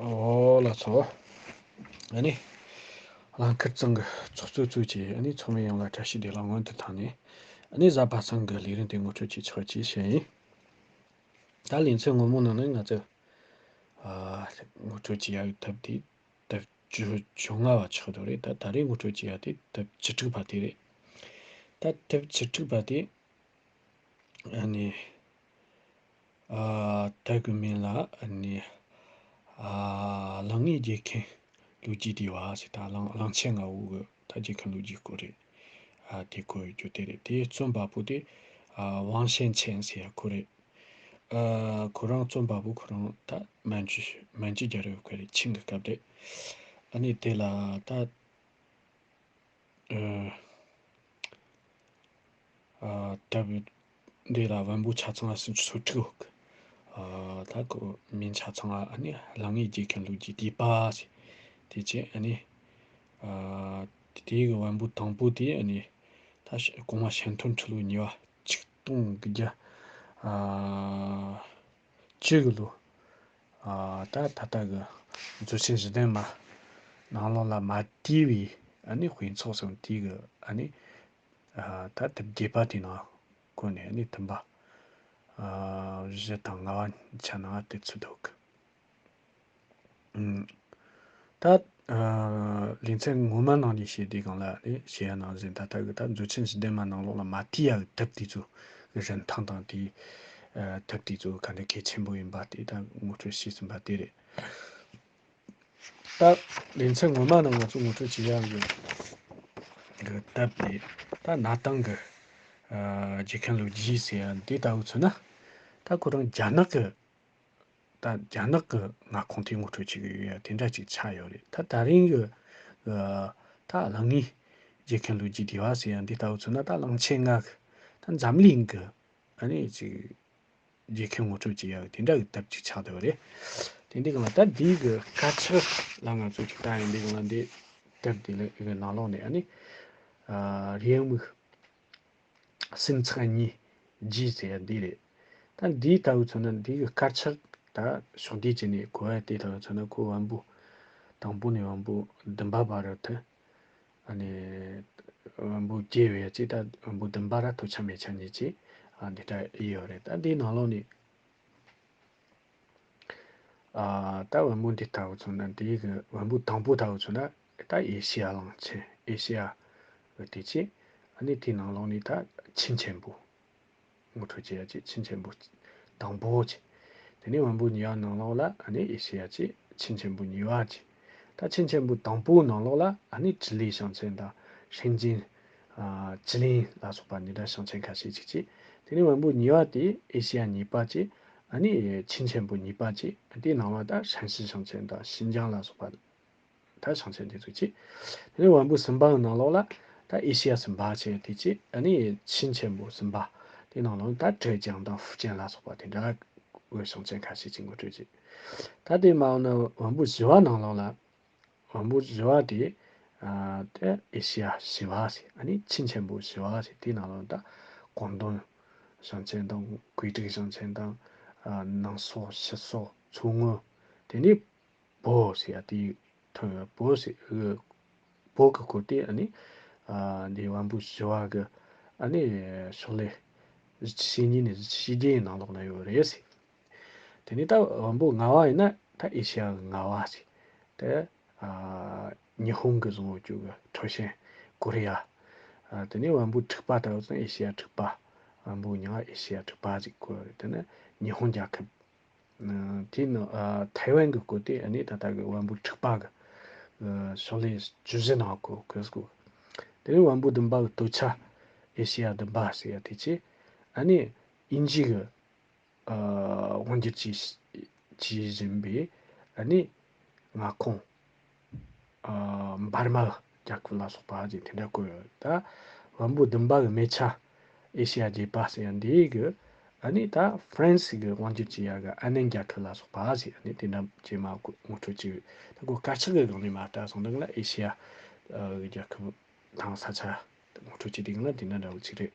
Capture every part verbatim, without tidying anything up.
ཨོ་ལགས་སོ། ཨ་ནི། རླངས་འཁོར་གཙང་གི་ཚོགས་གཙོ་གཙོས་ཀྱི་ཨ་ནི་ཚོགས་མི་ཡོངས་ལ་བཀྲ་ཤིས་བདེ་ལེགས་སྔོན་དུ་བཏང་ནས། ཨ་ནི་གཟའ་པ་སངས་ཀྱི་ལས་རིམ་དེ་ངོ་སྤྲོད་བྱེད་ཆོག་ཅེས་བཤད་ཡིན། ད་ལེ་ཚན་སྔོན་མོ་ནང་ནས་ང་ཚོས་ཨ་ངོ་སྤྲོད་བྱེད་ཡག་གི་དེབ་དེ་དེབ་བཅུ་བཅོ་ལྔ་བ་ཆགས་འདུག་རེད། ད་ད་རེས་ངོ་སྤྲོད་བྱེད་ཡག་དེ་དེབ་བཅུ་དྲུག་པ་དེ་རེད། ད་དེབ་བཅུ་དྲུག་པ་དེ། ཨ་ནི། ཨ་དེབ་ཀྱི་མིང་ལ་ཨ་ནི། ཨ་གླང་ངའི་རྒྱལ་ཁམས་ལོ་རྒྱུས་བྲིས་པ་ཟེར། ད་གླང་གླང་ཆེན་ལྔ་བོ་གི་ད་རྒྱལ་ཁམས་ལོ་རྒྱུས་སྐོར་རེད། ཨ་དེ་སྐོར་ཡོད་རྒྱུ་དེ་རེད། དེ་རྩོམ་པ་པོ་དེ་ཨ་ཝང་ཞན་ཆན་ཟེར་ཡ་ཁོ་རེད། ཨ་ཁོ་རང་རྩོམ་པ་པོ་ཁོ་རང་ད་མན་ཇུ་མན་ཇུ་རྒྱལ་རབས་སྐབས་རེད། ཆིང་གི་སྐབས་རེད། ཨ་ནི་དེ་ལ་ད། ཨ་དེབ་འདི་ལ་བམ་པོ་ཆ་ཚང་ང་སུམ་ཅུ་སོ་དྲུག་ཡོད་གི། ཨ་ད་ཁོ་མིང་ཆ་ཚང་ང་ཨ་ནི་གླང་ངའི་རྒྱལ་ཁམས་ལོ་རྒྱུས་བྲིས་པ་ཟེར། དེ་བྱས་ཨ་ནི། ཨ་དེའི་གི་བམ་པོ་དང་པོ་དེ་ཨ་ནི་ད་ཤ་གོང་མ་ཤན་སྟོན་ཁྲི་ལོ་གཉིས་པ་ཆིག་སྟོང་དགུ་བརྒྱ་ཨ་བཅུ་གི་ལོ། ཨ་ད་ད་ལྟ་གི་མཛོད་ཆེན་བཞི་ལྡན་མ་ནང་ལོགས་ལ་མ་བྲིས་པའི་ཨ་ནི་དཔེ་ཚོགས་སམ་དེའི་གི་ཨ་ནི་ཨ་ད་དེབ་རྒྱས་པ་དེའི་ནང་བཀོད་ནས་ཨ་ནི་བདུན་པ་ཨ་བཞི་དང་ལྔ་པ་ཆ་ནང་དེ་ཚུད་འདུག། ཨུམ། ད་ཨ་ལེ་ཚན་སྔོན་མ་ནང་ནས་བཤད་དུས་སྒང་ལ་ནི་བཤད་ཡ་ནང་བཞིན་ད་ལྟ་གི་ད་མཛོད་ཆེན་བཞི་ལྡན་མ་ནང་ལོགས་ལ་མ་བྲིས་ཡ་གི་དེབ་དེ་ཚོ་གི་རིན་ཐང་དང་དེའི་ཨ་དེབ་དེ་ཚོ་ག་འདྲ་གལ་ཆེན་པོ་ཡིན་པ་དེ་ད་ངོ་སྤྲོད་བྱས་ཟིན་པ་དེ་རེད། ད་ལེ་ཚན་སྔོན་མ་ནང་ང་ཚོ་ངོ་སྤྲོད་བྱེད་ཡ་གི་གི་དེབ་དེ་ད་གནའ་དེང་གི་ཨ་རྒྱལ་ཁམས་ལོ་རྒྱུས་ཟེར་ཡ་འདི་ལྟ་བུ་མཚོན་ན། ད་ཁོ་རང་རྒྱ་ནག་གི་ད་རྒྱ་ནག་གི་མངའ་ཁོངས་དེ་ངོ་སྤྲོད་བྱེད་ཀྱི་ཡོད་ཡ་དེ་འདྲ་ཅིག་ཆགས་ཡོད་རེད། ད་ད་རིང་གི་ཨ་ད་གླང་ངའི་རྒྱལ་ཁམས་ལོ་རྒྱུས་བྲིས་པ་ཟེར་ཡ་འདི་ལྟ་བུ་མཚོན་ན། ད་གླང་ཆེན་ལྔ་གི་ད་འཛམ་གླིང་གི་ཨ་ནི་ཅིག་རྒྱལ་ཁམས་ངོ་སྤྲོད་བྱེད་ཡ་དེ་འདྲ་གི་དེབ་ཅིག་ཆགས་བསྡད་པ་རེད། དེ་འདི་གང་ལ་ད་འདིའི་གི་དཀར་ཆག་ལ་ང་ཚོ་ཅིག་ལྟ་ཡིན་འདི་གང་ལ་འདི་དེབ་དེ་ལ་གི་ནང་ལོགས་ནས་ཨ་ནི་ཨ་རེའུ་མིག་སུམ་ཚེག་གཉིས་ཀྱི་ཟེར་ཡ་འདི་རེད། ད་འདིའི་ལྟ་བུ་མཚོན་ན་འདི་གི་དཀར་ཆག་ད་ཕྱོགས་བསྡུས་བྱས་ནས་གོ་བ་དེ་ལྟ་བུ་མཚོན་ན་ཁོ་བམ་པོ་དང་པོ་ནས་བམ་པོ་བདུན་པ་བར་དུ། ཨ་ནི་བམ་པོ་བརྒྱད་ཡོད་ཅེས་ད་བམ་པོ་བདུན་པ་ར་ཐོ་ཆ་མེ་ཆ་གཉིས་ཀྱིས་ཨ་འདི་འདྲ་ཡོད་རེད། ད་འདིའི་ནང་ལོགས་ནས་ཨ་ད་བམ་པོ་འདི་ལྟ་བུ་མཚོན་ན་འདི་གི་བམ་པོ་དང་པོ་ལྟ་བུ་མཚོན་ན་ད་ཨེ་ཤེ་ཡ་གླིང་ཆེན་ཨེ་ཤེ་ཡ་གི་དེ་ཅི། ཨ་ནི་དེའི་ནང་ལོགས་ནས་ད་ཆིན་ཆེན་པོ། ངོ་སྤྲོད་བྱེད་ཡ་ཅིག་ཆིན་ཆེན་པོ་དང་པོ་ཅིག། དེ་ནས་བམ་པོ་གཉིས་པ་ནང་ལོགས་ལ་ཨ་ནི་ཨེ་ཤེ་ཡ་ཅིག་ཆིན་ཆེན་པོ་གཉིས་པ་ཅིག། ད་ཆིན་ཆེན་པོ་དང་པོའི་ནང་ལོགས་ལ་ཨ་ནི་ཅི་ལི་ཞིང་ཆེན་དང་ཧྲེང་ཅིན། ཨ་ཅི་ལིན་ལ་སོགས་པ་འདི་འདྲ་ཞིང་ཆེན་ཁ་ཤས་ཅིག་ཅིག། དེ་ནས་བམ་པོ་གཉིས་པ་དེ་ཨེ་ཤེ་ཡ་གཉིས་པ་ཅིག། ཨ་ནི་ཆིན་ཆེན་པོ་གཉིས་པ་ཅིག། དེའི་ནང་ལ་ད་ཧྲན་ཤི་ཞིང་ཆེན་དང་ཤིན་ཅང་ལ་སོགས་པ། ད་ཞིང་ཆེན་དེ་ཚོ་གཅིག། དེ་ནས་བམ་པོ་གསུམ་པའི་ནང་ལོགས་ལ་ད་ཨེ་ཤེ་ཡ་གསུམ་པ་ཅེས་དེ་གཅིག། ཨ་ནི་ཆིན་ཆེན་པོ་གསུམ་པ་དེ་ནང་ལོགས་ད་ཀྲེ་ཅང་དང་ཧྥུ་ཅན་ལ་སོགས་པ་དེ་འདྲ་བའི་ཞིང་ཆེན་ཁ་ཤས་ཅིག་ངོ་སྤྲོད་བྱས། ད་དེ་མ་འོངས་ན་བམ་པོ་བཞི་པ་ནང་ལོགས་ལ། བམ་པོ་བཞི་པ་དེ་ཨ་དེ་ཨེ་ཤེ་ཡ་བཞི་པ་ཟེར། ཨ་ནི་ཆིན་ཆེན་པོ་བཞི་པ་ཟེར། དེའི་ནང་ལོགས་ད་ཀོང་ཏུང་ཞིང་ཆེན་དང་ཀུའེ་ཀྲིག་ཞིང་ཆེན་དང་ཨ་ནང་སོག་ཕྱི་སོག་མཚོ་སྔོན། དེ་ནས་བོད་ཟེར་ཡ་དེ་ཐོན་ཡོད། བོད་ཟེར་ཨ་བོད་ཀྱི་སྐོར་དེ་ཨ་ནི་ཨ་འདི་བམ་པོ་བཞི་པ་གི་ཨ་ནི་ཤོག་ལྷེ་བཞི་བཅུ་ཞེ་གཉིས་ནས་བཞི་བཅུ་ཞེ་བརྒྱད་ནང་ལོགས་ན་ཡོད་རེད་ཟེར། དེ་ནས་ད་བམ་པོ་ལྔ་པ་ཡིན་ན་ད་ཨེ་ཤེ་ཡ་གི་ལྔ་པ་ཟེར། དེ་ཨ་ཉི་ཧོང་གི་བཟོ་བོ་བཅུ་གི་ཁྲོ་ཤན་ཀོ་རི་ཡ། ཨ་དེ་ནས་བམ་པོ་དྲུག་པ་ལྟ་བུ་ཚོ་ཨེ་ཤེ་ཡ་དྲུག་པ། བམ་པོ་ལྔ་པ་ཨེ་ཤེ་ཡ་དྲུག་པ་ཟེར་གོ་རེད། དེ་ནི་ཉི་ཧོང་རྒྱལ་ཁབ། ཨ་དེ་ནི་ཨ་ཐའེ་ཝན་གྱི་སྐོར་དེ་ཨ་ནི་ད་ལྟ་གི་བམ་པོ་དྲུག་པ་གི་ཨ་ཤོག་ལྷེ་བཅུ་བཞི་ནང་གོ་གོ་གོ། དེ་ནས་བམ་པོ་བདུན་པ་གི་དོ་ཆ་ཨེ་ཤེ་ཡ་བདུན་པ་ཟེར་ཡ་དེ་ཆེ། ཨ་ནི་དབྱིན་ཇི་གི་ཨ་དབང་སྒྱུར་བྱས་བྱས་བཞིན་པའི་ཨ་ནི་མངའ་ཁོངས་ཨ་འབར་མ་རྒྱལ་ཁབ་ལ་སོགས་པ་ཅིག་དེ་འདྲ་བཀོད་ཡོད། ད་བམ་པོ་བདུན་པ་གི་མེ་ཆ་ཨེ་ཤེ་ཡ་བརྒྱད་པ་ཟེར་ཡ་འདི་གི་ཨ་ནི་ད་ཧྥ་རན་སི་གི་དབང་སྒྱུར་བྱེད་ཡ་གི་ཨ་ནན་རྒྱལ་ཁབ་ལ་སོགས་པ་ཟེར་ཨ་ནི་དེ་འདྲ་ཅིག་མ་ངོ་སྤྲོད་ཅིག། ད་ཁོ་དཀར་ཆག་གི་སྒང་ནས་མ་ལྟ་སོང་ན་ཨེ་ཤེ་ཡ་གི་རྒྱལ་ཁབ་དང་ས་ཆ་ངོ་སྤྲོད་བྱེད་དུས་སྒང་ལ་དེ་འདྲ་འདྲ་བོ་ཅིག་རེད།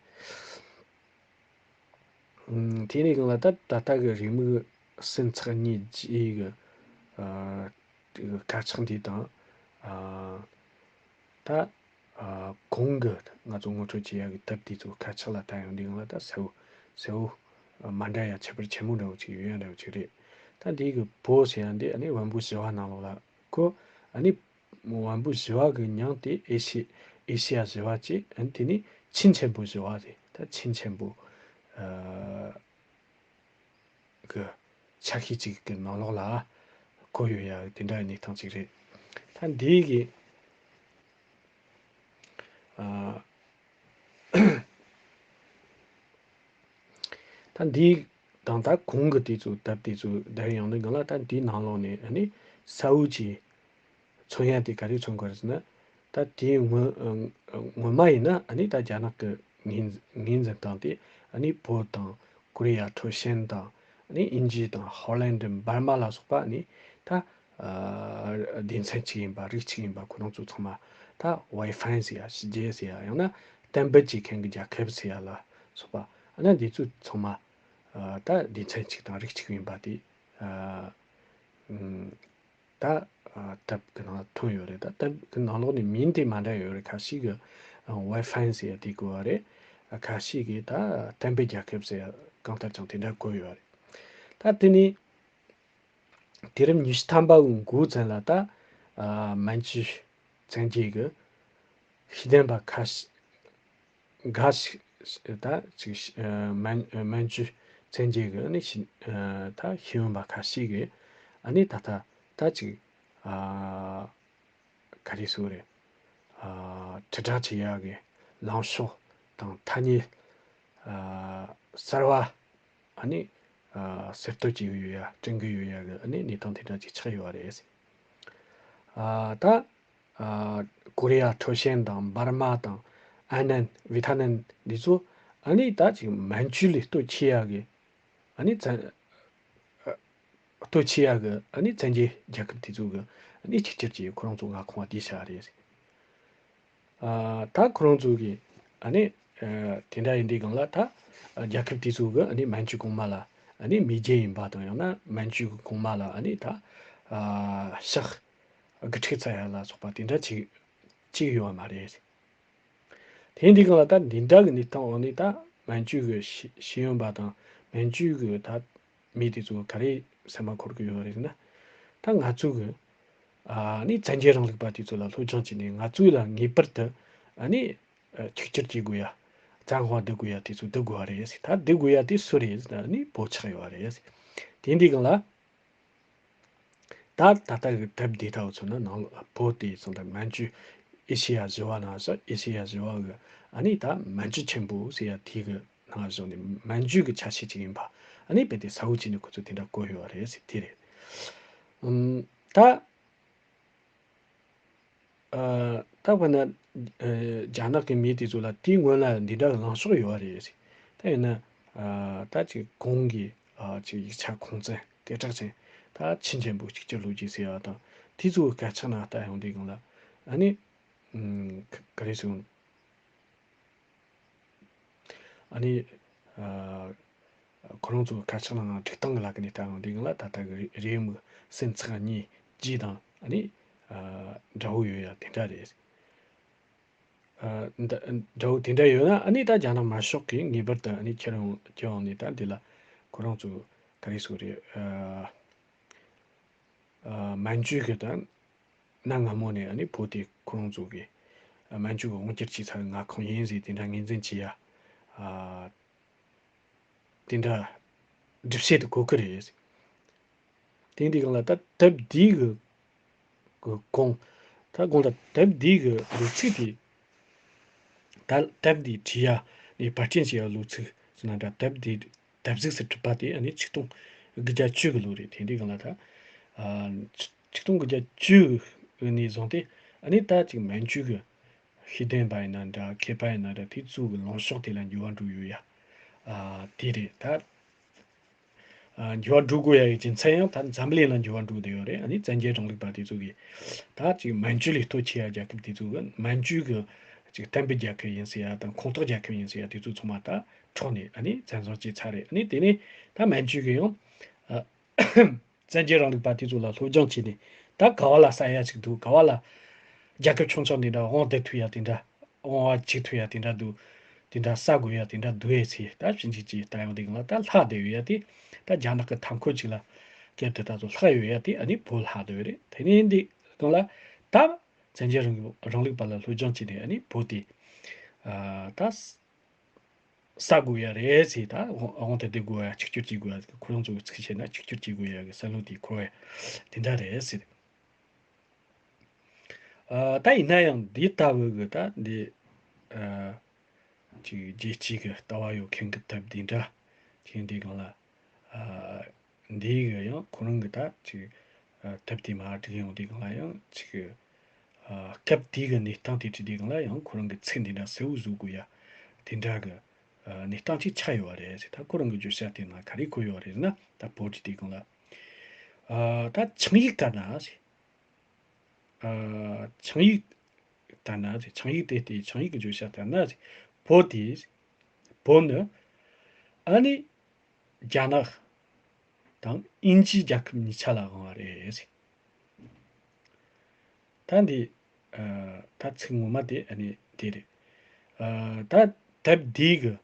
ཨུམ། དེ་ནས་གང་ལ་ད་ད་ལྟ་གི་རེའུ་མིག་སུམ་ཚེག་གཉིས་ཀྱི་གི་ ཨ་དཀར་ཆག་འདི་དང་། ཨ་ད་ཨ་གོང་གི་ང་ཚོ་ངོ་སྤྲོད་བྱེད་ཡག་གི་དེབ་དེ་ཚོ་དཀར་ཆག་ལ་ལྟ་ཡོང་དུས་སྒང་ལ་ད་སེར་པོ་སེར་པོ་མ་འདྲ་ཡ་ཁྱད་པར་ཆེན་པོ་འདྲ་བོ་ཅིག་ཡོད་ཡ་འདྲ་བོ་ཅིག་རེད། ད་འདི་གི་བོད་ཟེར་ཡ་འདི་ཨ་ནི་བོན་པོ་བཞི་པ་ནང་ལོགས་ལ་གོ། ཨ་ནི་བོན་པོ་བཞི་པ་གི་མྱིང་དེ་ཨེ་ཤི་ཨེ་ཤི་ཡ་བཞི་པ་ཅིག་ཨ་ནི་དེ་ནི་ཆིན་ཆེན་པོ་བཞི་པ་རེད། ད་ཆིན་ཆེན་པོ་ཨ་གི་ཆ་ཤས་ཅིག་གི་ནང་ལོགས་ལ་བཀོད་ཡོད་ཡ་དེ་འདྲ་གནས་སྟངས་ཅིག་རེད། ད་འདི་གི་ཨ་ད་འདི་དང་ད་གོང་གི་དེ་ཚོ་དེབ་དེ་ཚོ་བསྡུར་ཡོང་དུས་སྒང་ལ། ད་འདིའི་ནང་ལོགས་ནས་ཨ་ནི་གསལ་བོ་ཅིག་མཚོན་ཡ་དེ་ག་རེ་མཚོན་དགོས་རེད་ཟེར་ན། ད་དེའི་སྔོན་སྔོན་མ་ཡིན་ན་ཨ་ནི་ད་རྒྱ་ནག་གི་ངོས་ངོས་འཛིན་སྟངས་དེ་ཨ་ནི་བོད་དང་ཀོ་རི་ཡ་ཁྲོ་ཤན་དང་ཨ་ནི་དབྱིན་ཇི་དང་ཧོ་ལན་ཌི་འབར་མ་ལ་སོགས་པ་ཨ་ནི་ད་ཨ་སྡེ་ཚན་གཅིག་ཡིན་པ་རིགས་གཅིག་ཡིན་པ་ཁོ་རང་ཚོ་ཚང་མ་ད་ཝེ་ཧྥན་ཟེར་ཡ་ཕྱི་རྒྱལ་ཟེར་ཡ་ཡང་ན་གཏན་འབེབས་བྱེད་མཁན་གྱི་རྒྱལ་ཁབ་ཟེར་ཡ་ལ་སོགས་པ་ཨ་ནི་འདི་ཚོ་ཚང་མ་ཨ་ད་སྡེ་ཚན་གཅིག་དང་རིགས་གཅིག་ཡིན་པ་དེ་ཨ་ཨུམ། ད་ཨ་དེབ་ཀྱི་ནང་ཐོན་ཡོད་རེད། ད་དེབ་ཀྱི་ནང་ལོགས་ནས་མིང་དེ་མ་འདྲ་ཡོད་རེད། ཁ་ཤས་ཀྱིས་ཝེ་ཧྥན་ཟེར་ཡ་དེ་བཀོད་པ་རེད། ཁ་ཤས་ཀྱིས་ད་གཏན་འབེབས་རྒྱལ་ཁབ་ཟེར་ཡ་གང་ལྟར་ཀྱང་དེ་འདྲ་བཀོད་ཡོད་རེད། ད་དེ་ནི་དུས་རབས་ཉི་ཤུ་ཐམ་པ་གི་འགོ་ཙམ་ལ་ད་ཨ་མན་ཇུ་བཙན་རྒྱལ་གྱི་ཤེས་ལྡན་པ་ཁ་ཤས་འགའ་ཞིག་ད་ཅིག་ཨ་མན་མན་ཇུ་བཙན་རྒྱལ་གྱི་ཨ་ནི་ཤེས་ཨ་ད་ཤེས་ཡོན་པ་ཁ་ཤས་ཀྱིས་ཨ་ནི་ད་ལྟ་ད་ཅིག་ཨ་ག་རེ་ཟེར་དགོས་རེད། ཨ་དྲིལ་བསྒྲགས་བྱེད་ཡག་གི་ལངས་ཕྱོགས་དང་ཐ་སྙད་ཨ་གསར་བ་ཨ་ནི་ཨ་གསར་གཏོད་བྱེད་ཀྱི་ཡོད་ཡ་བསྐྲུན་གྱི་ཡོད་ཡ་གི་ཨ་ནི་གནས་སྟངས་དེ་འདྲ་ཅིག་ཆགས་ཡོད་རེད། ཨ་ད་ཨ་ཀོ་རི་ཡ་ཁྲོ་ཤན་དང་འབར་མ་དང་ཨན་ནན་ཝི་ཐ་ནན་འདི་ཚོ་ཨ་ནི་ད་ཅིག་མན་ཇུ་ལས་སྟོབས་ཆེ་ཡ་གི་ཨ་ནི་བཙན་ཨ་སྟོབས་ཆེ་ཡ་གི་ཨ་ནི་བཙན་རྒྱལ་རྒྱལ་ཁབ་དེ་ཚོ་གི་ཨ་ནི་གཅིག་གྱུར་གྱི་ཁོ་རང་ཚོ་མངའ་ཁོངས་བསྡུས་བཞག་རེད། ཨ་ད་ཁོ་རང་ཚོ་གི་ཨ་ནི་ཨ་དེ་འདྲ་ཡིན་དུས་སྒང་ལ་ད་རྒྱལ་ཁབ་དེ་ཚོ་གི་ཨ་ནི་མན་ཇུ་གོང་མ་ལ་ཨ་ནི་མེས་རྒྱལ་ཡིན་པ་དང་ཡང་ན་མན་ཇུ་གི་གོང་མ་ལ་ཨ་ནི་ད་ཨ་ཕྱག་དགུ་ཁྲི་རྩ་ཡ་ལ་སོགས་པ་དེ་འདྲ་ཅིག་ཅིག་ཡོད་པ་མ་རེད། དེ་འདི་སྒང་ལ་ད་འདི་འདྲ་གི་གནས་སྟངས་འོག་ནས་ད་མན་ཇུ་གི་ཤེས་ཤེས་ཡོན་པ་དང་མན་ཇུ་གི་ད་མི་དེ་ཚོ་ག་རེ་སེམས་ཁུར་གི་ཡོད་རེད་ཟེར་ན། ད་ང་ཚོ་གི་ཨ་ནི་བཙན་རྒྱལ་རིང་ལུགས་པ་དེ་ཚོ་ལ་སློབ་སྦྱོང་བྱས་ནས་ང་ཚོ་ལ་ངེས་པར་དུ་ཨ་ནི་ཨ་གཅིག་གྱུར་བྱེད་དགོས་ཡ། བཙན་དབང་བསྡུ་དགོས་ཡ་དེ་ཚོ་བསྡུ་དགོས་པ་རེད། ད་བསྡུ་དགོས་ཡ་དེ་སུ་རེད་ཟེར་ན་ཨ་ནི་བོད་ཆགས་ཡོད་པ་རེད། དེ་འདི་སྒང་ལ། ད་ད་ལྟ་གི་དེབ་འདི་ལྟ་བུ་མཚོན་ན་ནང་ལོགས་བོད་དེ་སོང་ད་མན་ཇུ་ཨེ་ཤེ་ཡ་བཞི་པ་ནང་བཞིན་ཨེ་ཤེ་ཡ་བཞི་པ་གི་ཨ་ནི་ད་མན་ཇུ་ཆེན་པོ་ཟེར་ཡ་དེ་གི་ནང་བཞིན་ནི་མན་ཇུ་གི་ཆ་ཤས་ཅིག་ཡིན་པ་ཨ་ནི་དཔེ་དེ་གསལ་བོ་བྱས་ནས་ཁོ་ཚོས་དེ་འདྲ་བཀོད་ཡོད་པ་རེད་ཟེར་དེ་རེད། ཨུམ། ད་ཨ་ད་དཔེར་ན་ཨ་རྒྱ་ནག་གི་མི་དེ་ཚོ་ལ་དེའི་སྔོན་ལ་འདི་འདྲ་གི་ལངས་ཕྱོགས་ཡོད་པ་རེད་ཟེར། ད་ཡིན་ན་ཨ་ད་ཅིག་གོང་གི་ཨ་ཅིག་ཡིག་ཆ་ཁུངས་བཙན་དེ་གྲགས་ཅན་ད་ཆིན་ཆེན་པོ་གཅིག་གྱུར་ལོ་རྒྱུས་ཟེར་བ་དང་དེ་ཚོའི་སྐད་ཆ་ནང་ལྟ་ཡོང་དུས་སྒང་ལ་ཨ་ནི་ཨུམ་ག་ག་རེ་ཟེར་དགོས། ཨ་ནི་ཨ་ཁོ་རང་ཚོ་སྐད་ཆ་ནང་འབྲི་སྟངས་ཀྱི་ལ་ཀ་ནས་ལྟ་ཡོང་དུས་སྒང་ལ་ད་ལྟ་གི་རེའུ་མིག་སུན་ཚགས་གཉིས་བརྗེ་དང་ཨ་ནི་ཨ་འདྲ་བོ་ཡོད་ཡ་དེ་འདྲ་རེད། ཨ་འདྲ་འདྲ་བོ་དེ་འདྲ་ཡོད་ན་ཨ་ནི་ད་རྒྱ་ནག་དམར་ཤོག་གིས་ངེས་པར་དུ་ཨ་ནི་ཁྱེར་ཡོང་ཁྱེར་ཡོང་ནས་ད་འདི་ལ་ཁོ་རང་ཚོ་ག་རེ་ཟེར་དགོས་རེད། ཨ་ཨ་མན་ཇུ་གི་ད་གནའ་སྔ་མོ་ནས་ཨ་ནི་བོད་དེ་ཁོ་རང་ཚོ་གི་ཨ་མན་ཇུ་གི་དབང་སྒྱུར་བྱས་ཚར་བའི་མངའ་ཁོངས་ཡིན་ཟེར་དེ་འདྲ་ངོས་འཛིན་བྱེད་ཡ་ཨ་དེ་འདྲ་སྒྲུབ་བྱེད་དུ་གོ་གི་རེད། དེ་འདི་སྒང་ལ་ད་དེབ་འདི་གི་གི་གོང་ད་གོང་ད་དེབ་འདི་གི་ལོ་ཚིགས་དེ་ད་དེབ་འདི་བྲིས་ཡ་ནས་པར་སྐྲུན་བྱས་ཡ་ལོ་ཚིགས་ཟེར་ན་འདྲ། དེབ་འདི་དེབ་གཟུགས་སུ་གྲུབ་པ་དེ་ཨ་ནི་ཆིག་སྟོང་དགུ་བརྒྱ་བཅུ་གི་ལོ་རེད། དེ་འདི་སྒང་ལ་ད་ཨ་ཆིག་སྟོང་དགུ་བརྒྱ་བཅུ་ནས་བཟུང་སྟེ་ཨ་ནི་ད་ཅིག་མན་ཇུ་གི་ཤེས་ལྡན་པ་ཡིན་ན་འདྲ་མཁས་པ་ཡིན་ན་འདྲ་དེ་ཚོ་གི་ལངས་ཕྱོགས་དེ་ལ་འགྱུར་བ་འགྲོ་ཡོད་ཡ། ཨ་དེ་རེད་ད། ཨ་འགྱུར་བ་འགྲོ་དགོས་ཡ་གི་རྒྱུ་མཚན་ཡང་ད་འཛམ་གླིང་ལ་འགྱུར་བ་འགྲོ་བསྡད་ཡོད་རེད། ཨ་ནི་བཙན་རྒྱལ་རིང་ལུགས་པ་དེ་ཚོ་གིས་ད་ཅིག་མན་ཇུ་ལས་སྟོབས་ཆེ་ཡ་རྒྱལ་ཁབ་དེ་ཚོ་གི་མན་ཇུ་གི་ཅིག་གཏན་འབེབས་རྒྱལ་ཁབ་ཡིན་ཟེར་ཡ་དང་ཁོངས་གཏོགས་རྒྱལ་ཁབ་ཡིན་ཟེར་ཡ་དེ་ཚོ་ཚང་མ་ད་འཕྲོག་ནས་ཨ་ནི་བཙན་བཟུང་བྱས་ཚར་རེད། ཨ་ནི་དེ་ནས་ད་མན་ཇུ་གིས་ཡང་ཨ་ བཙན་རྒྱལ་རིང་ལུགས་པ་དེ་ཚོ་ལ་སློབ་སྦྱོང་བྱས་ནས། ད་ག་བ་ལ་ཟ་ཡ་ཅིག་འདུག་ག་བ་ལ་རྒྱལ་ཁབ་ཆུང་ཆུང་འདི་འདྲ་དབང་བསྡུ་ཐུབ་ཡ་དེ་འདྲ། དབང་བ་བྱེད་ཐུབ་ཡ་དེ་འདྲ་འདུག་དེ་འདྲ་ཟ་དགོས་ཡ་དེ་འདྲ་འདུག་ཨེ་ཟེར། ད་ཕྱིན་ཆད་ཅིག་ད་ཡོང་དུས་སྒང་ལ་ད་ལྷག་བསྡད་ཡོད་ཡ་དེ། ད་རྒྱ་ནག་གི་མཐའ་འཁོར་ཅིག་ལ་སྐབས་དེ་ད་ཚོ་ལྷག་ཡོད་ཡ་དེ་ཨ་ནི་བོད་ལྷག་བསྡད་ཡོད་རེད། དེ་ནས་འདི་སྒང་ལ་ད་བཙན་རྒྱལ་རིང་རིང་ལུགས་པ་ལ་སློབ་སྦྱོང་བྱས་ནས་ཨ་ནི་བོད་དེ་ཨ་ད་ཟ་དགོས་ཡ་རེད་ཟེར། ད་དབང་དབང་དེ་བསྡུ་དགོས་ཡ། གཅིག་གྱུར་བྱེད་དགོས་ཡ། ཁོ་རང་ཚོ་གི་ཚིག་བཤད་ན་གཅིག་གྱུར་བྱེད་དགོས་ཡ་གི་བསམ་བློ་དེ་འཁོར་བ་དེ་འདྲ་རེད་ཟེར། ཨ་ད་ཡིན་ན་ཡང་འདི་ལྟ་བུ་གི་ད་འདི་ཨ་ཅིག་རྒྱལ་སྤྱིའི་གི་ལྟ་བ་ཡོད་མཁན་གི་དེབ་འདི་འདྲ་ཅིག་འདི་སྒང་ལ། ཨ་འདི་གི་ཡང་ཁོ་རང་གི་ད་ཅིག་ཨ་དེབ་དེ་མར་བསྒྲིགས་ཡོང་དུས་སྒང་ལ་ཡང་ཅིག་ཨ་སྐབས་དེའི་གི་གནས་སྟངས་དེ་བྲིས་དུས་སྒང་ལ་ཡང་ཁོ་རང་གི་ཚིག་འདི་འདྲ་གསལ་བོ་བཟོ་དགོས་ཡ་དེ་འདྲ་གི་ཨ་གནས་སྟངས་ཅིག་ཆགས་ཡོད་པ་རེད་ཟེར། ད་ཁོ་རང་གི་བརྗོད་བྱ་དེ་ནང་ག་རེ་བཀོད་ཡོད་པ་རེད་ཟེར་ན། ད་བོད་ཀྱི་དེ་སྒང་ལ་ཨ་ད་ཆིངས་ཡིག་ལྟར་ན་ཟེར། ཨ་ཆིངས་ཡིག་ལྟར་ན་ཟེར། ཆིངས་ཡིག་དེ་ལྟའི་ཆིངས་ཡིག་གི་བརྗོད་བྱ་ལྟར་ན་ཟེར། བོད་དེ་བོད་ནི་ཨ་ནི་རྒྱ་ནག་དང་དབྱིན་ཇིའི་རྒྱལ་ཁབ་གཉིས་ཆ་ལ་དབང་བ་རེད་ཟེར། ད་འདི་ཨ་ད་ཚིག་ངོ་མ་དེ་ཨ་ནི་དེ་རེད། ཨ་ད་དེབ་འདི་གི་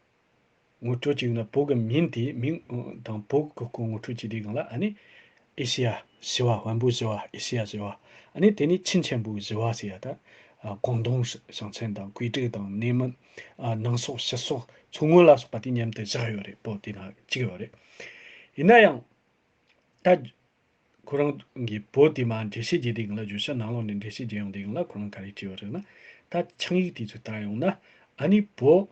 ངོ་སྤྲོད་ཅིག་ན་བོད་གི་མིང་དེ་མིང་དང་བོད་གི་སྐོར་ངོ་སྤྲོད་བྱེད་དུས་སྒང་ལ་ཨ་ནི་ཨེ་ཤེ་ཡ་བཞི་བ། དཔོན་པོ་བཞི་བ། ཨེ་ཤེ་ཡ་བཞི་བ། ཨ་ནི་དེ་ནས་ཆིན་ཆེན་པོ་བཞི་བ་ཟེར་ཡ། ད་ཨ་ཀོང་ཏུང་ཞིང་ཆེན་དང་ཀུའེ་ཀྲི་དང་ནེ་མིན། ཨ་ནང་སོག་ཕྱི་སོག་མཚོ་སྔོན་ལ་སོགས་པ་དེ་མཉམ་དུ་བཞག་ཡོད་རེད། བོད་དེ་ན་གཅིག་ཡོད་རེད། ཡིན་ན་ཡང་ད་ཁོ་རང་གིས་བོད་དེ་མར་འགྲེལ་བཤད་བརྒྱབ་དུས་སྒང་ལ། བརྗོད་བྱ་ནང་ལོགས་ནས་འགྲེལ་བཤད་བརྒྱབ་ཡོང་དུས་སྒང་ལ་ཁོ་རང་ག་རེ་བྲིས་པ་རེད་ན། ད་ཆིངས་ཡིག་དེ་ཚོ་ལྟ་ཡོང་ན་ཨ་ནི་བོད་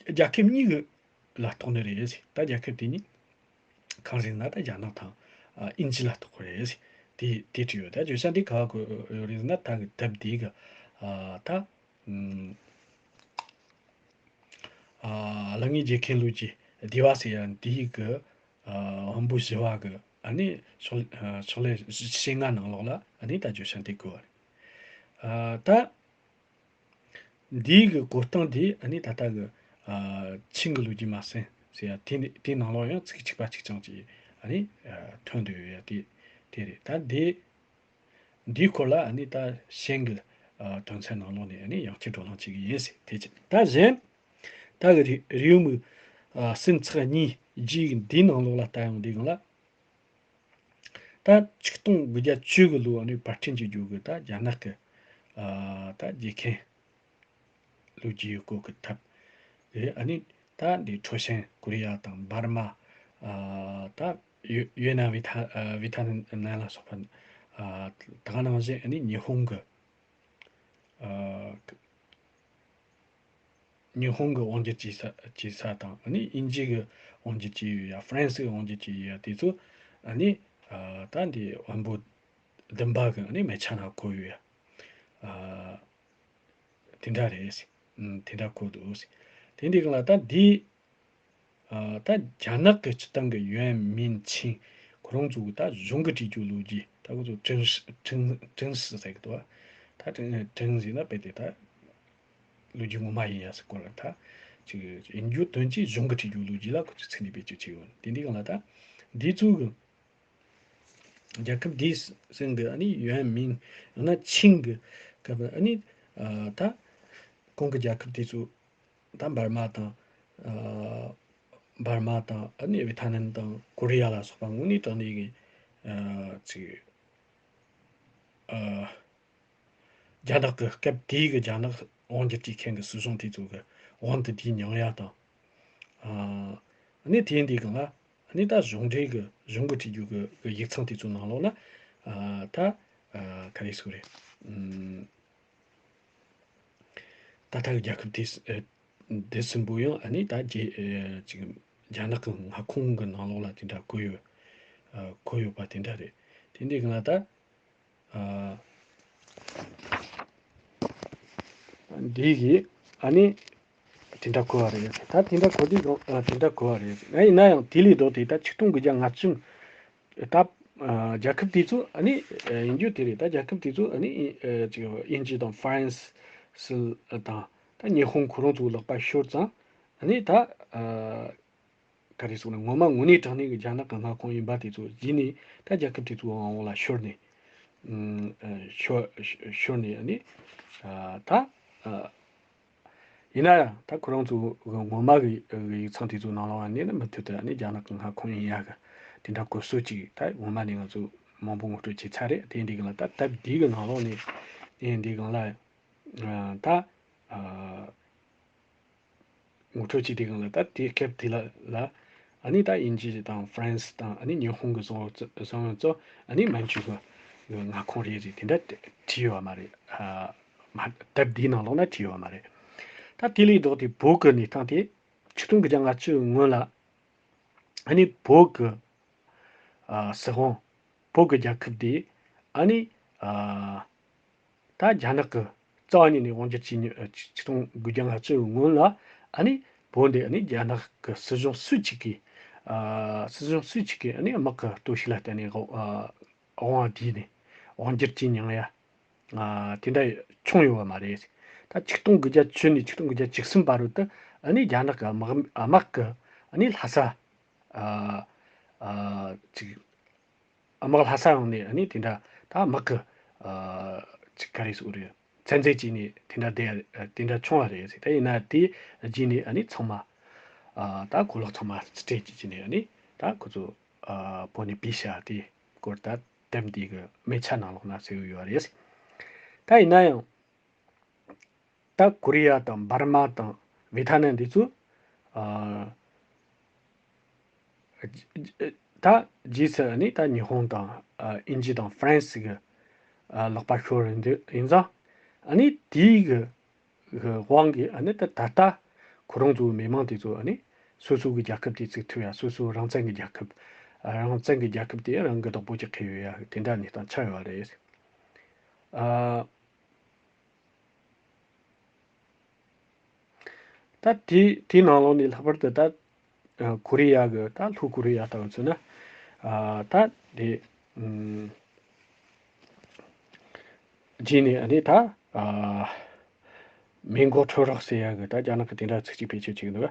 རྒྱལ་ཁབ་གཉིས་ཀྱི་ལ་གཏོགས་ནི་རེད་ཟེར། ད་རྒྱལ་ཁབ་དེ་གཉིས་གང་རེད་ན་ད་རྒྱ་ནག་དང་ཨ་དབྱིན་ཇི་ལ་གཏོགས་པ་རེད་ཟེར། དེ་དེ་བྲིས་ཡོད། ད་བརྗོད་བྱ་འདི་ག་པར་བཀོད་ཡོད་རེད་ཟེར་ན། ད་གི་དེབ་འདི་གི་ཨ་ད་ཨ་གློག་བརྙན་རྒྱལ་ཁའི་ལོ་རྒྱུས་སྡེ་བ་ཟེར་ཡ་འདི་གི་ཨ་དཔོན་པོ་བཞི་བ་གི་ཨ་ནི་ཕྱག་ཕྱག་ལེ་བཞི་ལྔ་ནང་ལོགས་ལ་ཨ་ནི་ད་བརྗོད་བྱ་འདི་བཀོད་པ་རེད། ཨ་ད་འདི་གི་བཀོད་སྟངས་འདི་ཨ་ནི་ད་ལྟ་གི་ཨ་ཆིང་གི་ལོ་རྒྱུས་མ་ཟིན་ཟེར་ཡ་དེ་ནི་དེའི་ནང་ལོགས་ཡང་ཚིག་གཅིག་པ་གཅིག་རྐྱང་གཅིག་ཨ་ནི་ཨ་ཐོན་འདུག་ཡོད་ཡ་དེ་དེ་རེད། ད་འདི་འདིའི་སྐོར་ལ་ཨ་ནི་ད་ཞེང་གི་ཨ་དོན་ཚན་ནང་ལོགས་ནས་ཨ་ནི་ཡང་བསྐྱར་བགྲོ་གླེང་བྱེད་ཀྱི་ཡིན་ཟེར། དེ་ཅི་ད་གཞན་ད་གི་རི་རིའུ་མིག་ཨ་སུམ་ཚེག་གཉིས་རྗེས་ཀྱི་འདིའི་ནང་ལོགས་ལ་ལྟ་ཡོང་དུས་སྒང་ལ། ད་ཆིག་སྟོང་དགུ་བརྒྱ་བཅུ་གི་ལོ་ཨ་ནི་བར་ཐེངས་ཀྱི་རྒྱུད་གི་ད་རྒྱ་ནག་གི་ཨ་ད་རྒྱལ་ཁའི་ལོ་རྒྱུས་ཡོད་སྐོར་གི་ཐབས་རེད། ཨ་ནི་ད་འདི་ཁྲོ་ཤན་ཀོ་རི་ཡ་དང་འབར་མ། ཨ་ད་ཡོ་ཡོ་ནན་ཝི་ཐ་ཨ་ཝི་ཐ་ནན་ལ་སོགས་པ། ཨ་ད་ག་ནང་བཞིན་ཨ་ནི་ཉི་ཧོང་གི་ཨ་ཉི་ཧོང་གི་དབང་སྒྱུར་བྱེད་ས་བྱེད་ས་དང་། ཨ་ནི་དབྱིན་ཇི་གི་དབང་སྒྱུར་བྱེད་ཡོད་ཡ། ཧྥ་རན་སི་གི་དབང་སྒྱུར་བྱེད་ཡོད་ཡ། དེ་ཚོ་ཨ་ནི་ཨ་ད་འདི་དབོན་པོ་བདུན་པ་གི་ཨ་ནི་མལ་ཆ་ནང་བཀོད་ཡོད་ཡ། ཨ་དེ་འདྲ་རེད་ཟེར། ཨ་དེ་འདྲ་བཀོད་འདུག་ཟེར། དེ་འདི་གང་ལ་ད་འདི་ཨ་ད་རྒྱ་ནག་གི་སྤྱི་བཏང་གི་ཡོན་མིན་ཆིང་ཁོ་རང་ཚོ་གི་ད་གཞུང་གི་བྲིས་རྒྱུ་ལོ་རྒྱུས། ད་ཁོ་ཚོ་ཀྲིན་ཀྲིན་ཀྲིན་ཟེར་གི་འདུག་ད་ཀྲིན་ཀྲིན་ཟེར་ན་དཔེ་དེ་ད་ལོ་རྒྱུས་ངོ་མ་ཡིན་ཡ་ཟེར་སྐོར་ལ། ད་ཅིག་ཡིན་རྒྱུ་དོན་གྱིས་གཞུང་གི་བྲིས་རྒྱུ་ལོ་རྒྱུས་ལ་ཁོ་ཚོས་ཚིག་ནི་བེད་སྤྱོད་བྱས་ཡོད། དེ་འདི་གང་ལ་ད་འདི་ཚོ་གི་རྒྱལ་ཁབ་དེའི་སྲིད་གི་ཨ་ནི་ཡོན་མིན་ཡང་ན་ཆིང་གི་སྐབས་ཨ་ནི་ཨ་ད་གོང་གི་རྒྱལ་ཁབ་དེ་ཚོ་ད་འབར་མ་དང་ཨ་འབར་མ་དང་ཨ་ནི་ཝི་ཐ་ནན་དང་ཀོ་རི་ཡ་ལ་སོགས་པ་དངོས་གནས་དྲང་གནས་ཀྱི་ཨ་ཅིག་ཨ་རྒྱ་ནག་གི་སྐབས་དེའི་གི་རྒྱ་ནག་དབང་སྒྱུར་བྱེད་མཁན་གྱི་སྲིད་གཞུང་དེ་ཚོ་གི་དབང་དུ་བསྡུས་མྱོང་ཡ་དང་། ཨ་ནི་དེ་འདི་གང་ལ་ཨ་ནི་ད་གཞུང་འབྲེལ་གྱི་གཞུང་གི་བྲིས་རྒྱུ་གི་གི་ཡིག་ཚང་དེ་ཚོའི་ནང་ལོགས་ན་ཨ་ད་ཨ་ག་རེ་ཟེར་རེད། ཨུམ། ད་ལྟ་གི་རྒྱལ་ཁབ་དེ་ཨ་དེ་གསུམ་པོ་ཡང་ཨ་ནི་ད་རྒྱ་ཨ་ཅིག་རྒྱ་ནག་གི་མངའ་ཁོངས་ཀྱི་ནང་ལོགས་ལ་དེ་འདྲ་བཀོད་ཡོད། ཨ་བཀོད་ཡོད་པ་དེ་འདྲ་རེད། དེ་འདི་གང་ལ་ད། ཨ་འདི་གི་ཨ་ནི་དེ་འདྲ་གོ་བ་རེད། ད་དེ་འདྲ་གོ་དུས་ཨ་དེ་འདྲ་གོ་བ་རེད། ཡིན་ན་ཡང་དེ་ལས་ལྡོག་སྟེ་ད་ཆིག་སྟོང་དགུ་བརྒྱ་ལྔ་བཅུ་ད་ཨ་རྒྱལ་ཁབ་དེ་ཚོ་ཨ་ནི་ཨ་ཡིན་རྒྱུ་དེ་རེད། ད་རྒྱལ་ཁབ་དེ་ཚོ་ཨ་ནི་ཨ་ཅིག་དབྱིན་ཇི་དང་ཧྥ་རན་སི་དང་ད་ཉི་ཧོང་ཁོ་རང་ཚོའི་ལག་པ་ཤོར་ཙང་ཨ་ནི་ད་ཨ། ག་རེ་ཟེར་ན། ངོ་མ་དངོས་གནས་དྲང་གནས་ཀྱི་རྒྱ་ནག་གི་མངའ་ཁོངས་ཡིན་པ་དེ་ཚོ་གཞི་ནས་ད་རྒྱལ་ཁབ་དེ་ཚོའི་དབང་འོག་ལ་ཤོར་ནས། ཨ་ཤོར་ཤོར་ནས་ཨ་ནི་ཨ་ད་ཨ་ཡིན་ན་ཡང་ད་ཁོ་རང་ཚོ་གི་ངོ་མ་གི་གི་ཡིག་ཚང་དེ་ཚོའི་ནང་ལོགས་ལ་གནས་ན་མུ་མཐུད་དུ་ཨ་ནི་རྒྱ་ནག་གི་མངའ་ཁོངས་ཡིན་ཡ་གི་དེ་འདྲ་གོ་སྲོལ་ཅིག་ད་ངོ་མ་ནས་ང་ཚོ་མང་པོ་ངོ་སྤྲོད་བྱས་ཚར་རེད། དེ་འདི་གི་ལ་ད་སྟབས་བདེ་གི་ནང་ལོགས་ནས་དེ་འདི་གི་ལ་ཨ་ད་ཨ་ངོ་སྤྲོད་བྱས་དེ་གི་ལ་ད་དེ་སྐབས་དེ་ལ་ལ་ཨ་ནི་ད་དབྱིན་ཇི་དང་ཧྥ་རན་སི་དང་ཨ་ནི་ཉི་ཧོང་གི་བཟོ་བཟོ་བ་ཚོ་ཨ་ནི་མན་ཇུ་གི་མངའ་ཁོངས་རེད་ཟེར་དེ་འདྲ་བྲིས་ཡོད་པ་མ་རེད། ཨ་མ་སྟབས་བདེའི་ནང་ལོགས་ན་བྲིས་ཡོད་པ་མ་རེད། ད་དེ་ལས་ལྡོག་སྟེ་བོད་ཀྱི་གནས་སྟངས་དེ་ཆིག་སྟོང་དགུ་བརྒྱ་ལྔ་བཅུ་སྔོན་ལ་ཨ་ནི་བོད་ཀྱི་ཨ་སྲིད་དབང་། བོད་ཀྱི་རྒྱལ་ཁབ་དེ་ཨ་ནི་ཨ་ད་རྒྱ་ནག་གི་རྩ་བ་ཉིད་ནས་དབང་སྒྱུར་བྱས་ཉེ་ཆིག་སྟོང་དགུ་བརྒྱ་ལྔ་བཅུ་སྔོན་ལ་ཨ་ནི་བོད་འདི་ཨ་ནི་རྒྱ་ནག་གི་སྲིད་གཞུང་སུ་གཅིག་གིས་ཨ་སྲིད་གཞུང་སུ་གཅིག་གིས་ཨ་ནི་དམག་གི་གཏོར་བཤིག་ལ་བརྟེན་ནས་ཨ་དབང་བསྡུས་ནས་དབང་སྒྱུར་བྱས་མྱོང་ཡ་ཨ་དེ་འདྲ་བྱུང་ཡོད་པ་མ་རེད། ད་ཆིག་སྟོང་དགུ་བརྒྱ་བཅུ་ནས་ཆིག་སྟོང་དགུ་བརྒྱ་བཅུ་གསུམ་བར་དུ་ཨ་ནི་རྒྱ་ནག་གི་དམག་དམག་གི་ཨ་ནི་ལྷ་ས་ཨ་ཨ་ཅིག་དམག་ལྷ་ས་ཡོང་ནས་ཨ་ནི་དེ་འདྲ་ད་དམག་གི་ཨ་ཅིག་ག་རེ་ཟེར་རེད། བཙན་འཛུལ་བྱས་ནས་དེ་འདྲ་བསྡད་དེ་འདྲ་བྱུང་བ་རེད་ཟེར། ད་ཡིན་ན་དེ་རྗེས་ནས་ཨ་ནི་ཚང་མ་ཨ་ད་གོ་ལོག་ཚང་མ་རྩིས་སྤྲད་བྱས་ནས་ཨ་ནི་ད་ཁོ་ཚོ་ཨ་བོད་ནས་བུད་ཤག་དེ་སྐོར་ད་དེབ་འདི་གི་མིག་ཆ་ནང་ལོགས་ན་གསལ་པོ་ཡོད་རེད། ད་ཡིན་ན་ཡང་ད་ཀོ་རི་ཡ་དང་འབར་མ་དང་ཝེ་ཐ་ནམ་འདི་ཚོ་ཨ་ད་རྗེས་སུ་ནི་ད་ཉི་ཧོང་དང་ཨ་དབྱིན་ཇི་དང་ཧྥ་རན་སི་གི་ཨ་ལག་པ་ཤོར་ཡིན་དུས་ཡིན་ཙང་ཨ་ནི་དེའི་གི་གི་དབང་གིས་ཨ་ནི་ད་ད་ལྟ་ཁོ་རང་ཚོའི་མི་མང་དེ་ཚོ་ཨ་ནི་སོ་སོ་གི་རྒྱལ་ཁབ་དེ་བཙུགས་ཐུབ་ཡ། སོ་སོ་རང་བཙན་གི་རྒྱལ་ཁབ། ཨ་རང་བཙན་གི་རྒྱལ་ཁབ་དེ་རང་གི་བདག་པོ་ཅིག་ཁེལ་ཡོད་ཡ། དེ་འདྲ་གནས་སྟངས་ཆགས་ཡོད་རེད། ཨ་ད་དེ་དེའི་ནང་ལོགས་ནས་ལྷག་པར་དུ་ད་ཨ་ཀོ་རི་ཡ་གི་ད་ལྷོ་ཀོ་རི་ཡ་ལྟ་བུ་མཚོན་ན་ཨ་ད་དེ་ཨུམ་རྗེས་ནས་ཨ་ནི་ད་ཨ་མེ་འགོག་འཕྲུལ་རོགས་ཟེར་ཡ་གི་ད་རྒྱ་ནག་གི་དེ་འདྲ་ཚིག་གཅིག་བེད་སྤྱོད་བྱེད་ཀྱི་འདུག་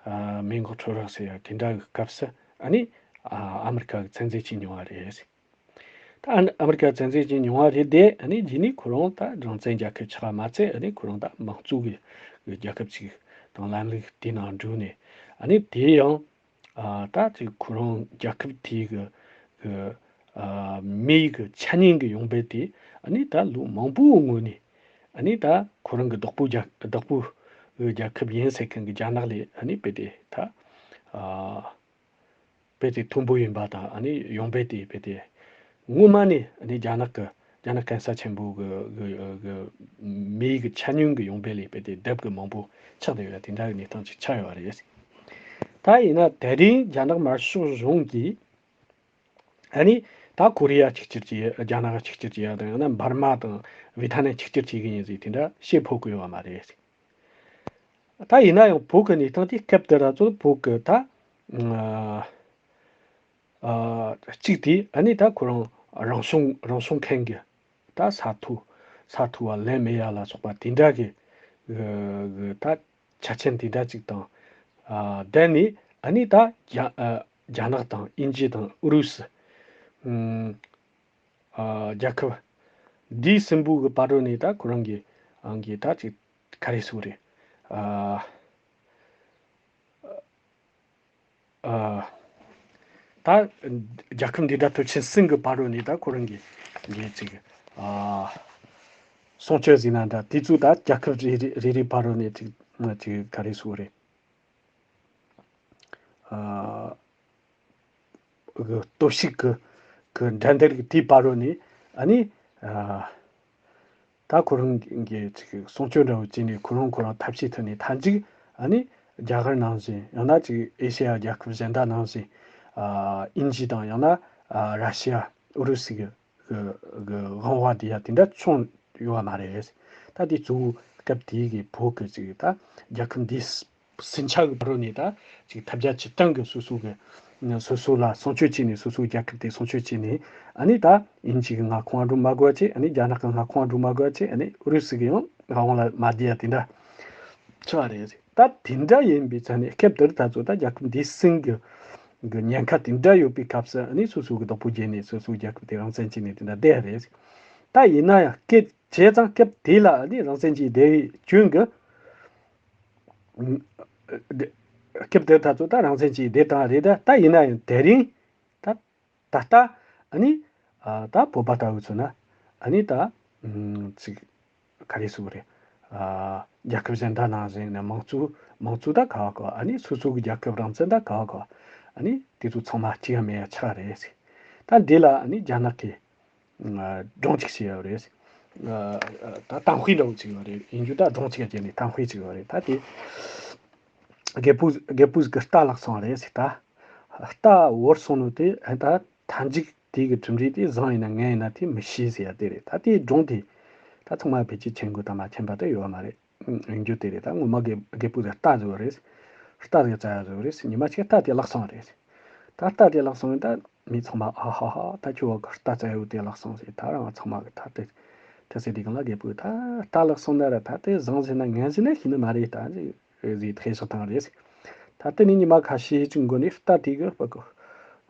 ཨ་མེ་འགོག་འཕྲུལ་རོགས་ཟེར་ཡ་དེ་འདྲ་གི་སྐབས་སུ་ཨ་ནི་ཨ་ཨ་མི་རི་ཀ་གི་བཙན་འཛུལ་བྱས་མྱོང་བ་རེད། ད་ཨ་ཨ་མི་རི་ཀ་བཙན་འཛུལ་བྱས་མྱོང་བ་རེད་དེ། ཨ་ནི་རྗེས་ནས་ཁོ་རང་ད་རང་བཙན་རྒྱལ་ཁབ་ཆགས་པ་མ་ཚད་ཨ་ནི་ཁོ་རང་ད་དམངས་གཙོ་གི་གི་རྒྱལ་ཁབ་ཅིག་དང་ལམ་ལུགས་དེ་ནང་འགྲོ་ནས་ཨ་ནི་དེ་ཡང་ཨ་ད་ཅིག་ཁོ་རང་རྒྱལ་ཁབ་དེའི་གི་གི་ཨ་མིའི་གི་ཆ་སྙོམས་གི་ཡོང་འབབ་དེ་ཨ་ནི་ད་ལོ་མང་པོའི་སྔོན་ནས་ཨ་ནི་ད་ཁོ་རང་གི་བདག་པོ་རྒྱལ་བདག་པོ་གི་རྒྱལ་ཁབ་ཡིན་ཟེར་མཁན་གི་རྒྱ་ནག་ལས་ཨ་ནི་དཔེ་དེ་ད་ཨ་དཔེ་དེ་མཐོན་པོ་ཡིན་པ་དང་ཨ་ནི་ཡོང་འབབ་དེ་དཔེ་དེ་སྔོན་མ་ནས་ཨ་ནི་རྒྱ་ནག་གི་རྒྱ་ནག་གན་ས་ཆེན་པོ་གི་གི་གི་མིའི་གི་ཆ་སྙོམས་གི་ཡོང་འབབ་ལས་དཔེ་དེ་ལྡབ་གི་མང་པོ་ཆགས་བསྡད་ཡོད་ལ། དེ་འདྲ་གི་གནས་སྟངས་ཅིག་ཆགས་ཡོད་རེད། ད་ཡིན་ན་དེ་རིང་རྒྱ་ནག་དམར་ཤོག་གཞུང་གིས་ཨ་ནི་ད་ཀོ་རི་ཡ་གཅིག་གྱུར་གྱི་རྒྱ་ནག་གཅིག་གྱུར་གྱི་ཡ་དང་ཡང་ན་འབར་མ་དང་ཝེ་ཐ་ནམ་གཅིག་གྱུར་བྱེད་གི་ཡིན་ཟེར་དེ་འདྲ་བཤད་ཕོད་གི་ཡོད་པ་མ་རེད། ད་ཡིན་ན་ཡང་བོད་ཀྱི་གནས་སྟངས་དེ་སྐབས་དེ་ར་ཚོ་བོད་ཀྱི་ད་ཨ་ཨ་གཅིག་དེ་ཨ་ནི་ད་ཁོ་རང་རང་སྲུང་རང་སྲུང་མཁན་གྱི་ད་ས་མཐོ་ས་མཐོ་བ་ལན་མེ་ཡ་ལ་སོགས་པ་དེ་འདྲ་གི་གི་གི་ད་ཆ་རྐྱེན་དེ་འདྲ་གཅིག་དང་ཨ་ལྡན་ནས་ཨ་ནི་ད་རྒྱ་ཨ་རྒྱ་ནག་དང་དབྱིན་ཇི་དང་ཨུ་རུ་སུ་ཨུམ་ཨ་རྒྱལ་ཁབ་འདི་གསུམ་པོ་གི་བར་རོ་ནས་ད་ཁོ་རང་གི་ཨང་གི་ད་ཅིག་ག་རེ་ཟེར་རེད། ཨ་ཨ་ད་རྒྱལ་ཁབ་འདི་འདྲ་དུ་ཆེན་གསུམ་གི་བར་རོ་ནས་ད་ཁོ་རང་གི་གི་ཅིག་ཨ་སྲུང་སྐྱོབ་ཟིན་ན་འདྲ་དེ་ཚོ་ད་རྒྱལ་ཁབ་རེ་རེ་རེ་རེ་བར་རོ་ནས་ཅིག་ཅིག་ག་རེ་ཟེར་རེད། ཨ་གི་སྟོབས་ཤུགས་ཀྱི་གི་འགྲན་བསྡུར་གྱི་དེའི་བར་རོ་ནས་ཨ་ནི་ཨ་ད་ཁོ་རང་གི་ཅིག་སྲུང་སྐྱོབ་འདྲ་བོ་བྱས་ནས་ཁོ་རང་ཁོ་རང་ཐབས་ཤེས་ཐོག་ནས་མཐའ་མཇུག་ཨ་ནི་རྒྱ་གར་ནང་བཞིན་ཡང་ན་ཅིག་ཨེ་ཤེ་ཡ་རྒྱལ་ཁབ་གཞན་དག་ནང་བཞིན་ཨ་དབྱིན་ཇི་དང་ཡང་ན་ཨ་ར་ཤི་ཡ་ཨུ་རུ་སུ་གི་གི་གི་དབང་བ་དེ་ཡང་དེ་འདྲ་བྱུང་ཡོད་པ་མ་རེད། ད་དེ་གཙོ་བོ་སྐབས་དེའི་གི་བོད་ཀྱི་ཅིག་ད་རྒྱལ་ཁབ་འདི་ཟིང་ཆ་གི་བར་རོ་ནས་ད་ཅིག་ཐབས་བརྒྱ་ཇི་བཏང་གི་སོ་སོ་གི་སོ་སོ་ལ་སྲུང་སྐྱོབ་བྱས་ནས་སོ་སོའི་རྒྱལ་ཁབ་དེ་སྲུང་སྐྱོབ་བྱས་ནས་ཨ་ནི་ད་དབྱིན་ཇི་གི་མངའ་ཁོངས་འགྲོ་མ་དགོས་བྱས། ཨ་ནི་རྒྱ་ནག་གི་མངའ་ཁོངས་འགྲོ་མ་དགོས་བྱས། ཨ་ནི་ཨུ་རུ་སུ་གི་ཡང་མངའ་ཁོངས་ལ་མ་བསྡད་ཡ་དེ་འདྲ་ཆགས་པ་རེད། ད་དེ་འདྲ་ཡིན་པའི་ཆ་ནས་སྐབས་དེར་ད་ཚོ་ད་རྒྱལ་ཁབ་འདིའི་སྲིད་ཀྱི་གི་ཉེན་ཁ་དེ་འདྲ་ཡོད་པའི་སྐབས་སུ་ཨ་ནི་སོ་སོ་གི་བདག་པོ་བརྗེས་ནས་སོ་སོའི་རྒྱལ་ཁབ་དེ་རང་བཙན་བྱས་ནས་དེ་འདྲ་བསྡད་རེད། ད་ཡིན་ན་ཡང་སྐད་བྱས་ཙང་སྐབས་དེ་ལ་ཨ་ནི་རང་བཙན་གྱི་བསྡད་རྒྱུན་གི་སྐབས་དེར་ད་ཚོ་ད་རང་བཙན་གྱི་བསྡད་སྟངས་རེད། ད་ད་ཡིན་ན་ཡང་དེ་རིང་ད་ད་ལྟ་ཨ་ནི་ད་བོད་པ་ལྟ་བུ་ཚོ་ན་ཨ་ནི་ད་ཅིག་ག་རེ་ཟེར་དགོས་རེད། རྒྱལ་ཁབ་གཞན་དག་ནང་བཞིན་ནས་མང་གཙོ་མང་གཙོ་ད་ག་བ་ག་བ། ཨ་ནི་སོ་སོ་གི་རྒྱལ་ཁབ་རང་བཙན་ད་ག་བ་ག་བ། ཨ་ནི་དེ་ཚོ་ཚང་མ་གཅིག་ཡང་མེད་ཡ་ཆགས་རེད། ད་འདི་ལ་ཨ་ནི་རྒྱ་ནག་གིས་སྒྲུང་གཅིག་བྱས་ཡོད་རེད། ད་གཏམ་དཔེ་འདྲ་བོ་གཅིག་ཡོད་རེད། ཡིན་རྒྱུ་ད་སྒྲུང་གཅིག་ག་བྱས་ནས་གཏམ་དཔེ་གཅིག་ཡོད་རེད། ད་དེ་རྒད་པོ་རྒད་པོ་ཟིག་གི་རྟ་བརླག་སོང་རེད་ཟེར། ད་རྟ་བོར་སོང་ནོ་དེ་ད་མཐའ་མཇུག་དེ་གི་གྲུབ་འབྲས་དེ་བཟང་ཡིན་ན་ངན་ཡིན་ན་དེ་མི་ཤེས་ཟེར་ཡ་དེ་རེད། ད་དེའི་སྒྲུང་དེ་ད་ཚང་མ་ཕལ་ཆེར་མཁྱེན་དགོས་དང་མ་མཁྱེན་པ་དེ་ཡོད་མ་རེད། ཡིན་རྒྱུ་དེ་རེད། ད་ངོ་མ་རྒད་རྒད་པོ་ཟིག་རྟ་ཟིག་ཡོད་རེད། རྟ་ཟིག་བཙལ་ཡ་ཟིག་ཡོད་རེད། ཉི་མ་གཅིག་རྟ་དེ་བརླག་སོང་རེད། ད་རྟ་དེ་བརླག་སོང་ད་མི་ཚང་མ་ཨ་ཧ་ཧ་ད་ཁྱོད་བ་གི་རྟ་བཙལ་ཡོད་དེ་བརླག་སོང་ཟེར། ད་རང་ཚང་མ་གི་ད་དེ་དེ་ཟེར་དེ་གང་ལ་རྒད་པོས་ད་རྟ་བརླག་སོང་ན་ར་ད་དེ་བཟང་ཟེར་ན་ངན་ཟེར་ན་ཤེས་ནི་མ་རེད། ད་ཟེར་ཐེ་ཤོག་བཏང་རེད། ད་དེ་ནས་ཉི་མ་ཁ་ཤས་ཅིག་འགོར་ནས་རྟ་དེ་གི་བ་གི་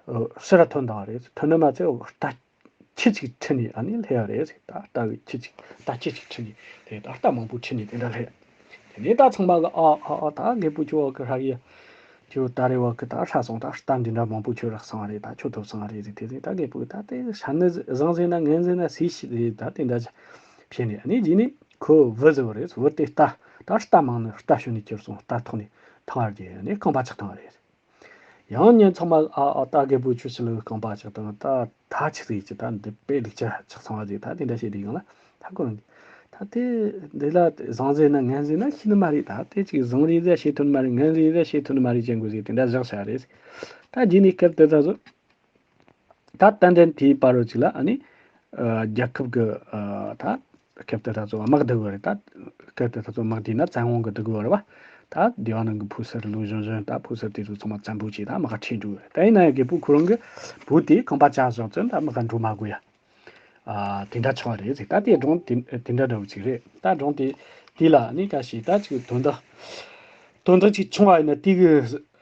ཕྱིར་ར་ཐོན་བཏང་རེད། ཐོན་ནི་མ་ཚད་རྟ་ཁྱུ་གཅིག་ཁྲིད་ནས་ཨ་ནི་སླེབས་ཡ་རེད། ད་རྟ་གི་ཁྱུ་གཅིག་རྟ་ཁྱུ་གཅིག་ཁྲིད་ནས་དེ་ད་རྟ་མང་པོ་ཁྲིད་ནས་དེ་འདྲ་སླེབས། དེ་ནས་ད་ཚང་མ་གི་ཨ་ཨ་ཨ་ད་རྒད་པོ་ཁྱོད་བ་གི་ཧ་གི་ཁྱོད་ད་རེ་བ་གི་ད་ཧྲ་སོང་། ད་རྟ་འདི་འདྲ་མང་པོ་ཁྱོད་རག་སོང་རེད། ད་ཁྱོད་ཐོབ་སོང་རེད་ཟེར། དེ་ཟེར་ད་རྒད་པོ་གི་ད་དེ་ཧྲ་ནི་བཟང་ཟེར་ན་ངན་ཟེར་ན་སུས་ཤེས་རེད། ད་དེ་འདྲ་བྱས་ནས་ཨ་ནི་རྗེས་ནས་ཁོ་བུ་ཟེར་བ་རེད། བུ་དེ་རྟ་ད་རྟ་མང་ནི་རྟ་ཞོན་ནས་གྱུར་སོང་། རྟ་ཐོག་ནས་ཐང་བར་གྱི་ནས་རྐང་པ་ཆག་བཏང་བ་རེད། ཡང་ཉིན་ཚང་མ་ཨ་ཨ་ད་རྒད་པོ་ཁྱོད་ཕྱི་ལོགས་རྐང་པ་ཆག་བཏང་། ད་ད་ཆི་ཟིག་ཅི་ད་འདི་དཔེ་ལུག་ཅ་ཆག་སོང་བ་ཟིག་ད་དེ་འདྲ་བྱས་དེ་གང་ལ་ད་ཁོ་རང་གི་ད་དེ་འདི་ལ་བཟང་ཟེར་ན་ངན་ཟེར་ན་ཤེས་ནི་མ་རེད། ད་དེ་ཅིག་བཟང་རེད་ཟེར་བཤད་ཐུབ་ནི་མ་རེད། ངན་རེད་ཟེར་བཤད་ཐུབ་ནི་མ་རེད་ཅན་གོ་ཟིག་དེ་འདྲ་བཞག་བྱ་རེད། ད་རྗེས་ནས་སྐབས་དེ་ད་གཟོད་ད་ཏན་ཏན་དེའི་བར་རོ་ཅིག་ལ་ཨ་ནི་ཨ་རྒྱལ་ཁབ་ཀྱི་ཨ་ད་སྐབས་དེ་ད་ཚོ་དམག་བསྡུ་གི་རེད། ད་སྐབས་དེ་ད་ཚོ་དམག་བསྡུས་ན་བཙན་དབང་གི་བསྡུ་གི་རེད་བ། ད་སྡེ་བ་ནང་གི་ཕོ་གསར་ལོ་གཞོན་གཞོན་ད་ཕོ་གསར་དེ་ཚོ་ཚང་མ་བཙན་པོ་བྱས་ད་དམག་ཁྲིད་འགྲོ་གི་རེད། ད་ཡིན་ན་ཡང་རྒད་པོ་ཁོ་རང་གི་བུ་དེ་ཁང་པ་བཅག་བཞག་ཙང་ད་དམག་ག་འགྲོ་མ་དགོས་ཡ། ཨ་དེ་འདྲ་ཆགས་རེད་ཟེར། ད་དེ་སྒྲུང་དེ་དེ་འདྲ་འདྲ་བོ་ཅིག་རེད། ད་སྒྲུང་དེ་དེ་ལ་ནི་ཁ་ཤས་ད་ཅིག་དོན་དག་དོན་དག་ཅིག་བྱུང་བ་ཡིན་ན་དེ་གི་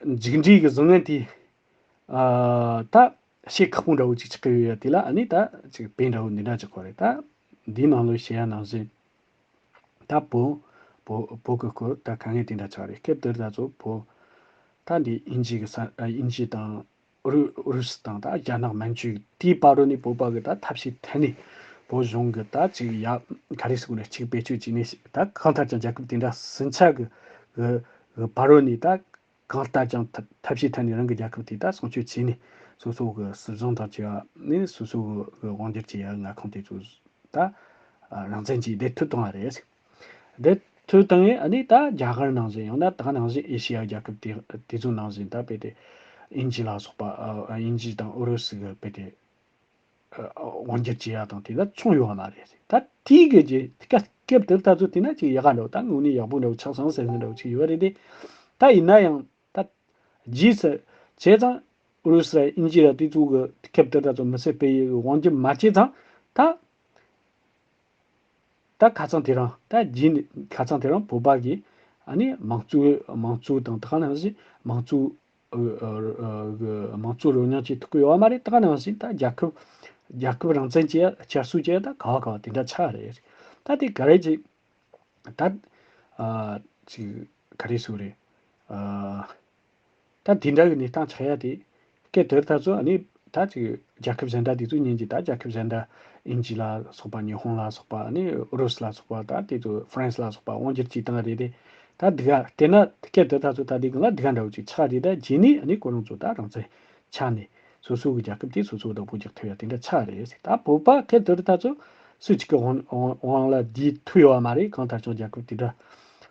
མཇུག་འབྲས་གི་བཟང་ངན་དེ། ཨ་ད་བཤད་ཁག་པོ་འདྲ་བོ་ཅིག་ཆགས་ཀྱི་ཡོད་ཡ། དེ་ལ་ཨ་ནི་ད་ཅིག་དཔེ་འདྲ་བོ་འདི་འདྲ་ཅིག་གོ་རེད། ད་འདིའི་ནང་ལོགས་བཤད་ཡ་ནང་བཞིན་ད་བོད་བོད་བོད་ཀྱི་སྐོར་ད་དཀའ་ངལ་དེ་འདྲ་ཆགས་རེད། སྐབས་དེར་ད་ཚོ་བོད་ད་འདི་དབྱིན་ཇི་གི་ས་ཨ་དབྱིན་ཇི་དང་ཨུ་རུ་ཨུ་རུ་སུ་དང་ད་རྒྱ་ནག་མན་ཇུ་དེའི་བར་རོ་ནས་བོད་པ་གི་ད་ཐབས་ཤེས་འཐེན་ནས་བོད་གཞུང་གི་ད་ཅིག་ཡ་ག་རེ་ཟེར་དགོས་རེད། ཅིག་བེད་སྤྱོད་བྱས་ནས་ད་གང་ལྟར་ཀྱང་རྒྱལ་ཁབ་དེ་འདྲ་ཟིང་ཆ་གི་གི་བར་རོ་ནས་ད། གང་ལྟར་ཀྱང་ཐབས་ཐབས་ཤེས་ཐད་ནས་རང་གི་རྒྱལ་ཁབ་དེ་ད་སྲུང་སྐྱོབ་བྱས་ནས་སོ་སོ་གི་སྲིད་གཞུང་དང་བཅས་པ་ནས་སོ་སོ་གི་དབང་སྒྱུར་བྱེད་ཡ་མངའ་ཁོངས་དེ་ཚོ་ད་རང་བཙན་གྱིས་བདེ་ཐུབ་བཏང་བ་རེད། བདེ་ཐུབ་བཏང་ངས་ཨ་ནི་ད་རྒྱ་གར་ནང་བཞིན་ཡང་ན་ད་ནང་བཞིན་ཨེ་ཤེ་ཡ་རྒྱལ་ཁབ་དེ་དེ་ཚོ་ནང་བཞིན་ད་དཔེ་དེ་དབྱིན་ཇི་ལ་སོགས་པ་དབྱིན་ཇི་དང་ཨུ་རུ་སུ་གི་དཔེ་དེ། དབང་སྒྱུར་བྱེད་ཡག་དང་དེ་དག་བྱུང་ཡོད་མ་རེད། ད་དེའི་གི་རྗེས་སྐབས་སྐབས་དེར་ད་ཚོ་དེ་ན་ཅིག་ཡག་ག་འདྲ་བོ་ད་དངོས་གནས་ཡག་པོ་འདྲ་བོ་ཆགས་སོང་ཟེར་ནི་འདྲ་བོ་ཅིག་ཡོད་རེད་དེ། ད་ཡིན་ན་ཡང་ད་རྗེས་སུ་བྱས་ཙང་ཨུ་རུ་སུ་ར་དབྱིན་ཇི་ར་དེ་ཚོ་གི་སྐབས་དེར་ད་ཚོ་མི་སེར་སྤེལ་ཡག་གི་དབང་སྒྱུར་མ་བྱས་ཙང་ད། ད་ཁ་སང་དེ་རིང་ད་རྗེས་ནས་ཁ་སང་དེ་རིང་བོད་པ་གིས་ཨ་ནི་དམངས་གཙོའི་དམངས་གཙོ་དང་ད་ག་ནང་བཞིན་དམངས་གཙོ་ཨ་ཨ་ཨ་གི་དམངས་གཙོ་རོལ་མྱོང་བྱེད་ཐུབ་ཀྱི་ཡོད་མ་རེད། ད་ག་ནང་བཞིན་ད་རྒྱལ་ཁབ་རྒྱལ་ཁབ་རང་བཙན་བྱེད་ཡ་བསྐྱར་གསོ་བྱེད་ཡ་ད་ག་བ་ག་བ་དེ་འདྲ་ཆགས་རེད། ད་དེ་ག་རེ་ཅིག་ད་ཨ་ཅིག་ག་རེ་ཟེར་དགོས་རེད། ཨ། ད་དེ་འདྲ་གི་གནས་སྟངས་ཆགས་ཡ་དེ། སྐབས་དེར་ད་ཚོ་ཨ་ནི་ད་ཅིག་རྒྱལ་ཁབ་གཞན་དག་དེ་ཚོ་ཉན་གྱི་ད་རྒྱལ་ཁབ་གཞན་དག་དབྱིན་ཇི་ལ་སོགས་པ་ཉི་ཧོང་ལ་སོགས་པ་ཨ་ནི་ཨུ་རུ་སུ་ལ་སོགས་པ་ད་དེ་ཚོ་ཧྥ་རན་སི་ལ་སོགས་པ་དབང་སྒྱུར་བྱས་བཏང་རེད་དེ། ད་འདི་ག་དེ་ན་སྐབས་དེ་ད་ཚོ་ད་འདི་གང་ལ་འདི་ག་འདྲ་བོ་ཅིག་ཆགས་རེད། ད་རྗེས་ནས་ཨ་ནི་ཁོ་རང་ཚོ་ད་རང་བཙན་ཆགས་ནས་སོ་སོ་གི་རྒྱལ་ཁབ་དེ་སོ་སོ་བདག་པོ་རྒྱག་ཐུབ་ཡ་དེ་འདྲ་ཆགས་རེད། ད་བོད་པ་སྐབས་དེར་ད་ཚོ་སུ་གཅིག་གི་དབང་དབང་དབང་ལ་བསྡུས་ཐུབ་ཡོད་བ་མ་རེད། གང་ལྟར་ཀྱང་རྒྱལ་ཁབ་དེ་འདྲ་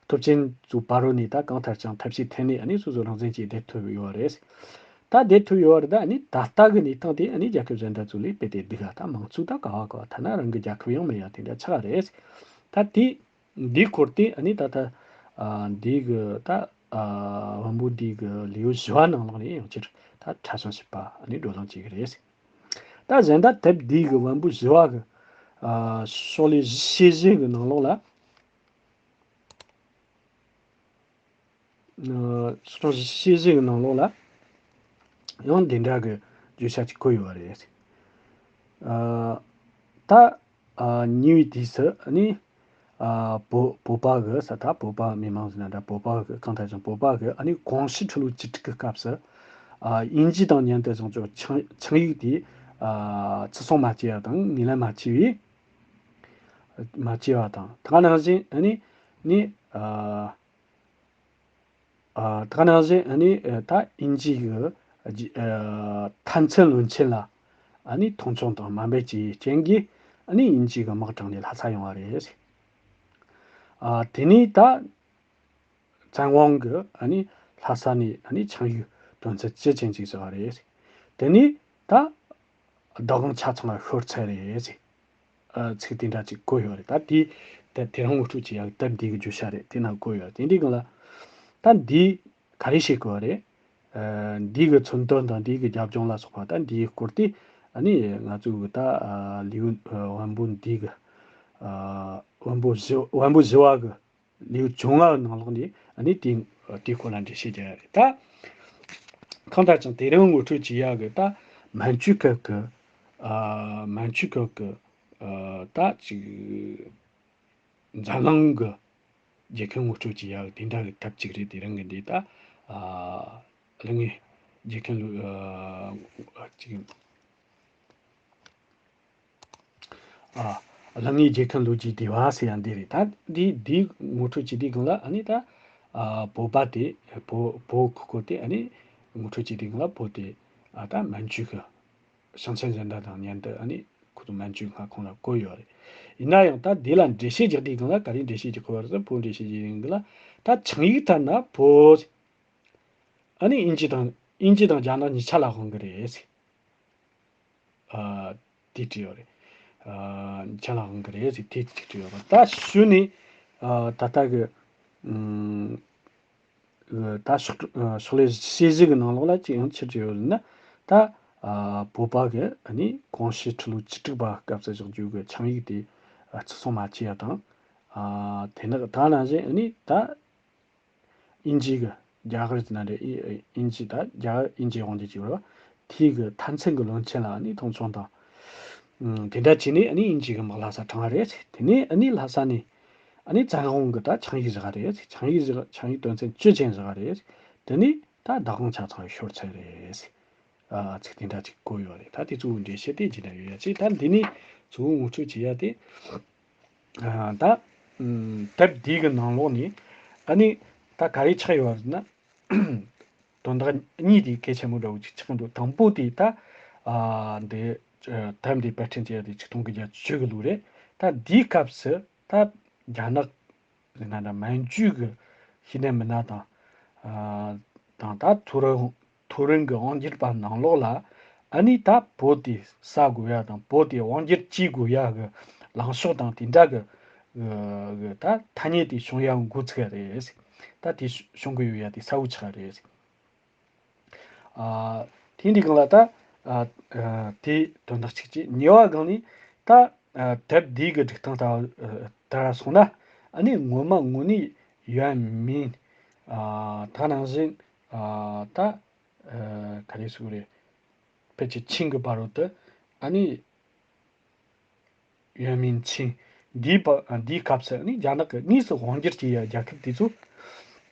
སྟོབས་ཆེན་ཚོའི་བར་རོ་ནས་ད་གང་ལྟར་ཀྱང་ཐབས་ཤེས་འཐེན་ནས་ཨ་ནི་སོ་སོ་རང་བཙན་གྱིས་བསྡད་ཐུབ་ཡོད་རེད། ད་བསྡད་ཐུབ་ཡོད་རེད། ད་ཨ་ནི་ད་ལྟ་གི་གནས་སྟངས་དེ་ཨ་ནི་རྒྱལ་ཁབ་གཞན་དག་ཚོ་ལས་དཔེ་དེ་སྡུག་ག་ད་དམངས་གཙོ་ད་ག་བ་ག་བ་ཐ་ན་རང་གི་རྒྱལ་ཁབ་ཡང་མེད་ཡ་དེ་འདྲ་ཆགས་རེད། ད་དེ་འདིའི་སྐོར་དེ་ཨ་ནི་ད་ལྟ་ཨ་འདི་གི་ད་ཨ་བམ་པོ་འདི་གི་ལེའུ་བཞི་བ་ནང་ལོགས་ནས་ཡང་བསྐྱར་ད་ཕྲ་ཞིང་ཞིབ་པ་ཨ་ནི་བགྲོ་གླེང་བྱེད་ཀྱི་རེད། ད་གཞན་དག་དེབ་འདི་གི་བམ་པོ་བཞི་བ་གི་ཨ་ཤོག་ལྷེ་ཤེས་བཞིན་གི་ནང་ལོགས་ལ། ཨ་སོག་གྲངས་བཞི་བཅུ་ཞེ་བཞི་གི་ནང་ལོགས་ལ་ཡང་འདི་འདྲ་གི་བརྗོད་བྱ་ཅིག་བཀོད་ཡོད་པ་རེད། ཨ་ད་ཨ་ཉེ་བའི་དུས་སུ་ཨ་ནི་ཨ་བོད་བོད་པ་གི་ས་ད་བོད་པ་མི་མང་ཟེར་ན་འདྲ། བོད་པ་གི་གང་ལྟར་ཀྱང་བོད་པ་གི་ཨ་ནི་གོང་ཞུས་ཁྲི་ལོ་བཅུ་དྲུག་གི་སྐབས་སུ་ཨ་དབྱིན་ཇི་དང་མཉམ་དུ་བཟུང་ཅོག་ཆིངས་ཆིངས་ཡིག་དེ་ཨ་བརྩི་སྲུང་མ་བྱས་པ་དང་ངོས་ལེན་མ་བྱས་པའི་མ་བྱས་པ་དང་། ད་ག་ནང་བཞིན་ཨ་ནི་ནི་ཨ་ཨ་ད་ག་ནང་བཞིན་ཨ་ནི་ཨ་ད་དབྱིན་ཇི་གི་ཨ་ཨ་མཐའ་མཚམས་བློན་ཆེན་ལ་ཨ་ནི་མཐོང་ཆུང་དང་དམའ་འབེབས་བྱས་པའི་རྐྱེན་གྱིས་ཨ་ནི་དབྱིན་ཇི་གི་དམག་དྲངས་ནས་ལྷ་ས་ཡོང་བ་རེད། ཨ་དེ་ནས་ད་བཙན་དབང་གིས་ཨ་ནི་ལྷ་ས་ནས་ཨ་ནི་ཆིངས་ཡིག་དོན་ཚན་བཅུ་ཅན་ཅིག་བཞག་པ་རེད། དེ་ནས་ད་བདག་དབང་ཆ་ཚང་ལ་ཤོར་ཚར་རེད་ཟེར། ཨ་ཚིག་དེ་འདྲ་ཅིག་བཀོད་ཡོད་རེད། ད་དེ་དེ་དེ་རིང་ངོ་སྤྲོད་བྱེད་ཡག་དེབ་འདི་གི་བརྗོད་བྱ་རེད། དེ་ནང་བཀོད་ཡོད་རེད། དེ་འདྲའི་སྒང་ལ་ད་འདི་ག་རེ་བྱེད་དགོས་རེད། ཨ་འདི་གི་མཚོན་དོན་དང་འདི་གི་རྒྱབ་ལྗོངས་ལ་སོགས་པ་ད་འདིའི་སྐོར་དེ་ཨ་ནི་ང་ཚོ་གི་ད་ཨ་ལེའུ་ཨ་བོན་པོ་འདི་གི་ཨ་བོན་པོ་བཞི་བོན་པོ་བཞི་བ་གི་ལེའུ་བཅོ་ལྔ་ནང་ལོགས་ནས་ཨ་ནི་དེ་དེའི་སྐོར་ལ་འགྲེལ་བཤད་རྒྱག་ཡ་རེད། ད་གང་ལྟར་ཀྱང་དེ་རིང་ངོ་སྤྲོད་བྱེད་ཡ་གི་ད་མན་ཇུའི་སྐབས་ཀྱི་ཨ་མན་ཇུའི་སྐབས་ཀྱི་ཨ་ད་ཅིག་འཛམ་གླིང་གི་རྒྱལ་ཁབ་ངོ་སྤྲོད་བྱེད་ཡ་གི་དེ་འདྲ་གི་དེབ་ཅིག་རེད། དེ་རིང་གི་འདི་ད་ཨ་གླིང་བའི་རྒྱལ་ཁབ་ལོ་ཨ་ཅིག་ཨ་གླིང་བའི་རྒྱལ་ཁམས་ལོ་རྒྱུས་སྡེ་བ་ཟེར་ཡང་འདི་རེད། ད་འདི་འདི་ངོ་སྤྲོད་བྱེད་དུས་སྒང་ལ་ཨ་ནི་ད་ཨ་བོད་པ་དེ་བོད་བོད་ཁུལ་དེ་ཨ་ནི་ངོ་སྤྲོད་བྱེད་དུས་སྒང་ལ་བོད་དེ་ཨ་ད་མན་ཇུ་གི་ཞིང་ཆེན་གཞན་དག་དང་མཉམ་དུ་ཨ་ནི་ཁོ་ཚོ་མན་ཇུའི་མངའ་ཁོངས་ལ་བཀོད་ཡོད་རེད། ཡིན་ན་ཡང་ད་འདི་ལ་འགྲེལ་བཤད་རྒྱག་དུས་སྒང་ལ་ག་རེ་འགྲེལ་བཤད་རྒྱག་དགོས་པ་རེད་ཟེར། བོད་འགྲེལ་བཤད་རྒྱག་དུས་སྒང་ལ་ད་ཆིངས་ཡིག་ལྟར་ན་བོད་ཨ་ནི་དབྱིན་ཇི་དང་དབྱིན་ཇི་དང་རྒྱ་ནག་གཉིས་ཆ་ལ་དབང་གི་རེད། ཨ་དེ་བྲིས་ཡོད་རེད། ཨ་ཆ་ལ་དབང་གི་རེད་ཟེར་དེ་ཅིག་བྲིས་ཡོད་རེད། ད་གཞུག་ནས་ཨ་ད་ལྟ་གི་ཨུམ་ད་ཕྱག་ཕྱག་ལས་བྱེད་གཞི་གི་ནང་ལོགས་ལ་ཅི་ཡང་ཆི་བྲིས་ཡོད་ན། ད་ཨ་བོད་པ་གི་ཨ་ནི་གོང་ཞུས་ཁྲི་ལོ་བཅུ་དྲུག་པ་སྐབས་སུ་བཞག་རྒྱུ་གི་ཆིངས་ཡིག་དེ་ཨ་བརྩི་སྲུང་མ་བྱས་ཡ་དང་། ཨ་དེ་ནི་ད་ནང་བཞིན་ཨ་ནི་ད། དབྱིན་ཇི་གི་རྒྱ་གར་ཟེར་ན་རེད། དབྱིན་ཨེ་དབྱིན་ཇི་ད་རྒྱ་དབྱིན་ཇི་དབང་སྒྱུར་བྱེད་པ་དེའི་གི་མཐའ་མཚམས་གི་བློན་ཆེན་ལ་ནི་མཐོང་ཆུང་དང་། ཨུམ་དེ་འདྲ་བྱས་ནས་ནི་དབྱིན་ཇི་གི་དམག་ལྷ་ས་དྲངས་པ་རེད། དེ་ནས་ནི་ལྷ་ས་ནས་ནི་བཙན་དབང་གི་ད་ཆིངས་ཡིག་བཞག་པ་རེད། ཆིངས་ཡིག་བཞག་ཆིངས་ཡིག་དོན་ཚན་བཅུ་ཅན་བཞག་པ་རེད། དེ་ནས་ད་བདག་དབང་ཆ་ཚང་ཤོར་ཚར་རེད། ཨ་ཚིག་དེ་འདྲ་ཅིག་བཀོད་ཡོད་རེད། ད་དེ་གཙོ་བོ་འགྲེལ་བཤད་དེ་ཇི་འདྲ་ཡོད་ཡ་ཅིག་ད་འདི་ནས་གཙོ་བོ་ངོ་སྤྲོད་བྱེད་ཡ་དེ། ཨ་ད་ཨུམ་དེབ་འདི་གི་ནང་ལོགས་ནས་ཨ་ནི་ད་ག་རེ་ཆགས་ཡོད་རེད་ན། དོན་དག་གཉིས་དེ་གལ་ཆེན་པོ་འདྲ་བོ་ཅིག་ཆགས་འདུག་དང་པོ་དེ་ད་ཨ་འདི་ཨ་དེབ་འདི་པར་སྐྲུན་བྱས་ཡ་དེ་ཆིག་སྟོང་དགུ་བརྒྱ་བཅུ་གི་ལོ་རེད། ད་འདིའི་སྐབས་སུ་ད་རྒྱ་ནག་ཟེར་ན་འདྲ་མན་ཇུ་གི་ཤེས་ལྡན་མི་སྣ་དང་ཨ་དང་ད་མཐོ་རིམ་མཐོ་རིམ་གི་དབང་སྒྱུར་པ་ནང་ལོགས་ལ་ཨ་ནི་ད་བོད་དེ་ཟ་དགོས་ཡ་དང་བོད་དེ་དབང་སྒྱུར་བྱེད་དགོས་ཡ་གི་ལངས་ཕྱོགས་དང་དེ་འདྲ་གི་གི་གི་ད་ཐ་སྙད་དེ་བྱུང་ཡ་འགོ་ཚུགས་ཡ་རེད། ད་དེ་བྱུང་གི་ཡོད་ཡ་དེ་གསལ་བོ་ཆགས་རེད། ཨ་དེ་འདི་སྒང་ལ་ད་ཨ་ཨ་དེ་དོན་དག་གཅིག་བྱས། གཉིས་པ་སྒང་ནས་ད་ཨ་དེབ་འདི་གི་སྒྲིག་སྟངས་ལྟ་བུ་ལྟར་སོང་ན་ཨ་ནི་ངོ་མ་དངོས་གནས་ཡོད་མིན། ཨ་ད་ནང་བཞིན་ཨ་ད་ཨ་ག་རེ་ཟེར་དགོས་རེད། ཕལ་ཆེར་ཆིང་གི་བར་དུ་ཨ་ནི་ཡོད་མིན་ཆིང་། འདིའི་བར་འདིའི་སྐབས་སུ་ནི་རྒྱ་ནག་གི་དངོས་སུ་དབང་སྒྱུར་བྱེད་ཡ་རྒྱལ་ཁབ་དེ་ཚོ་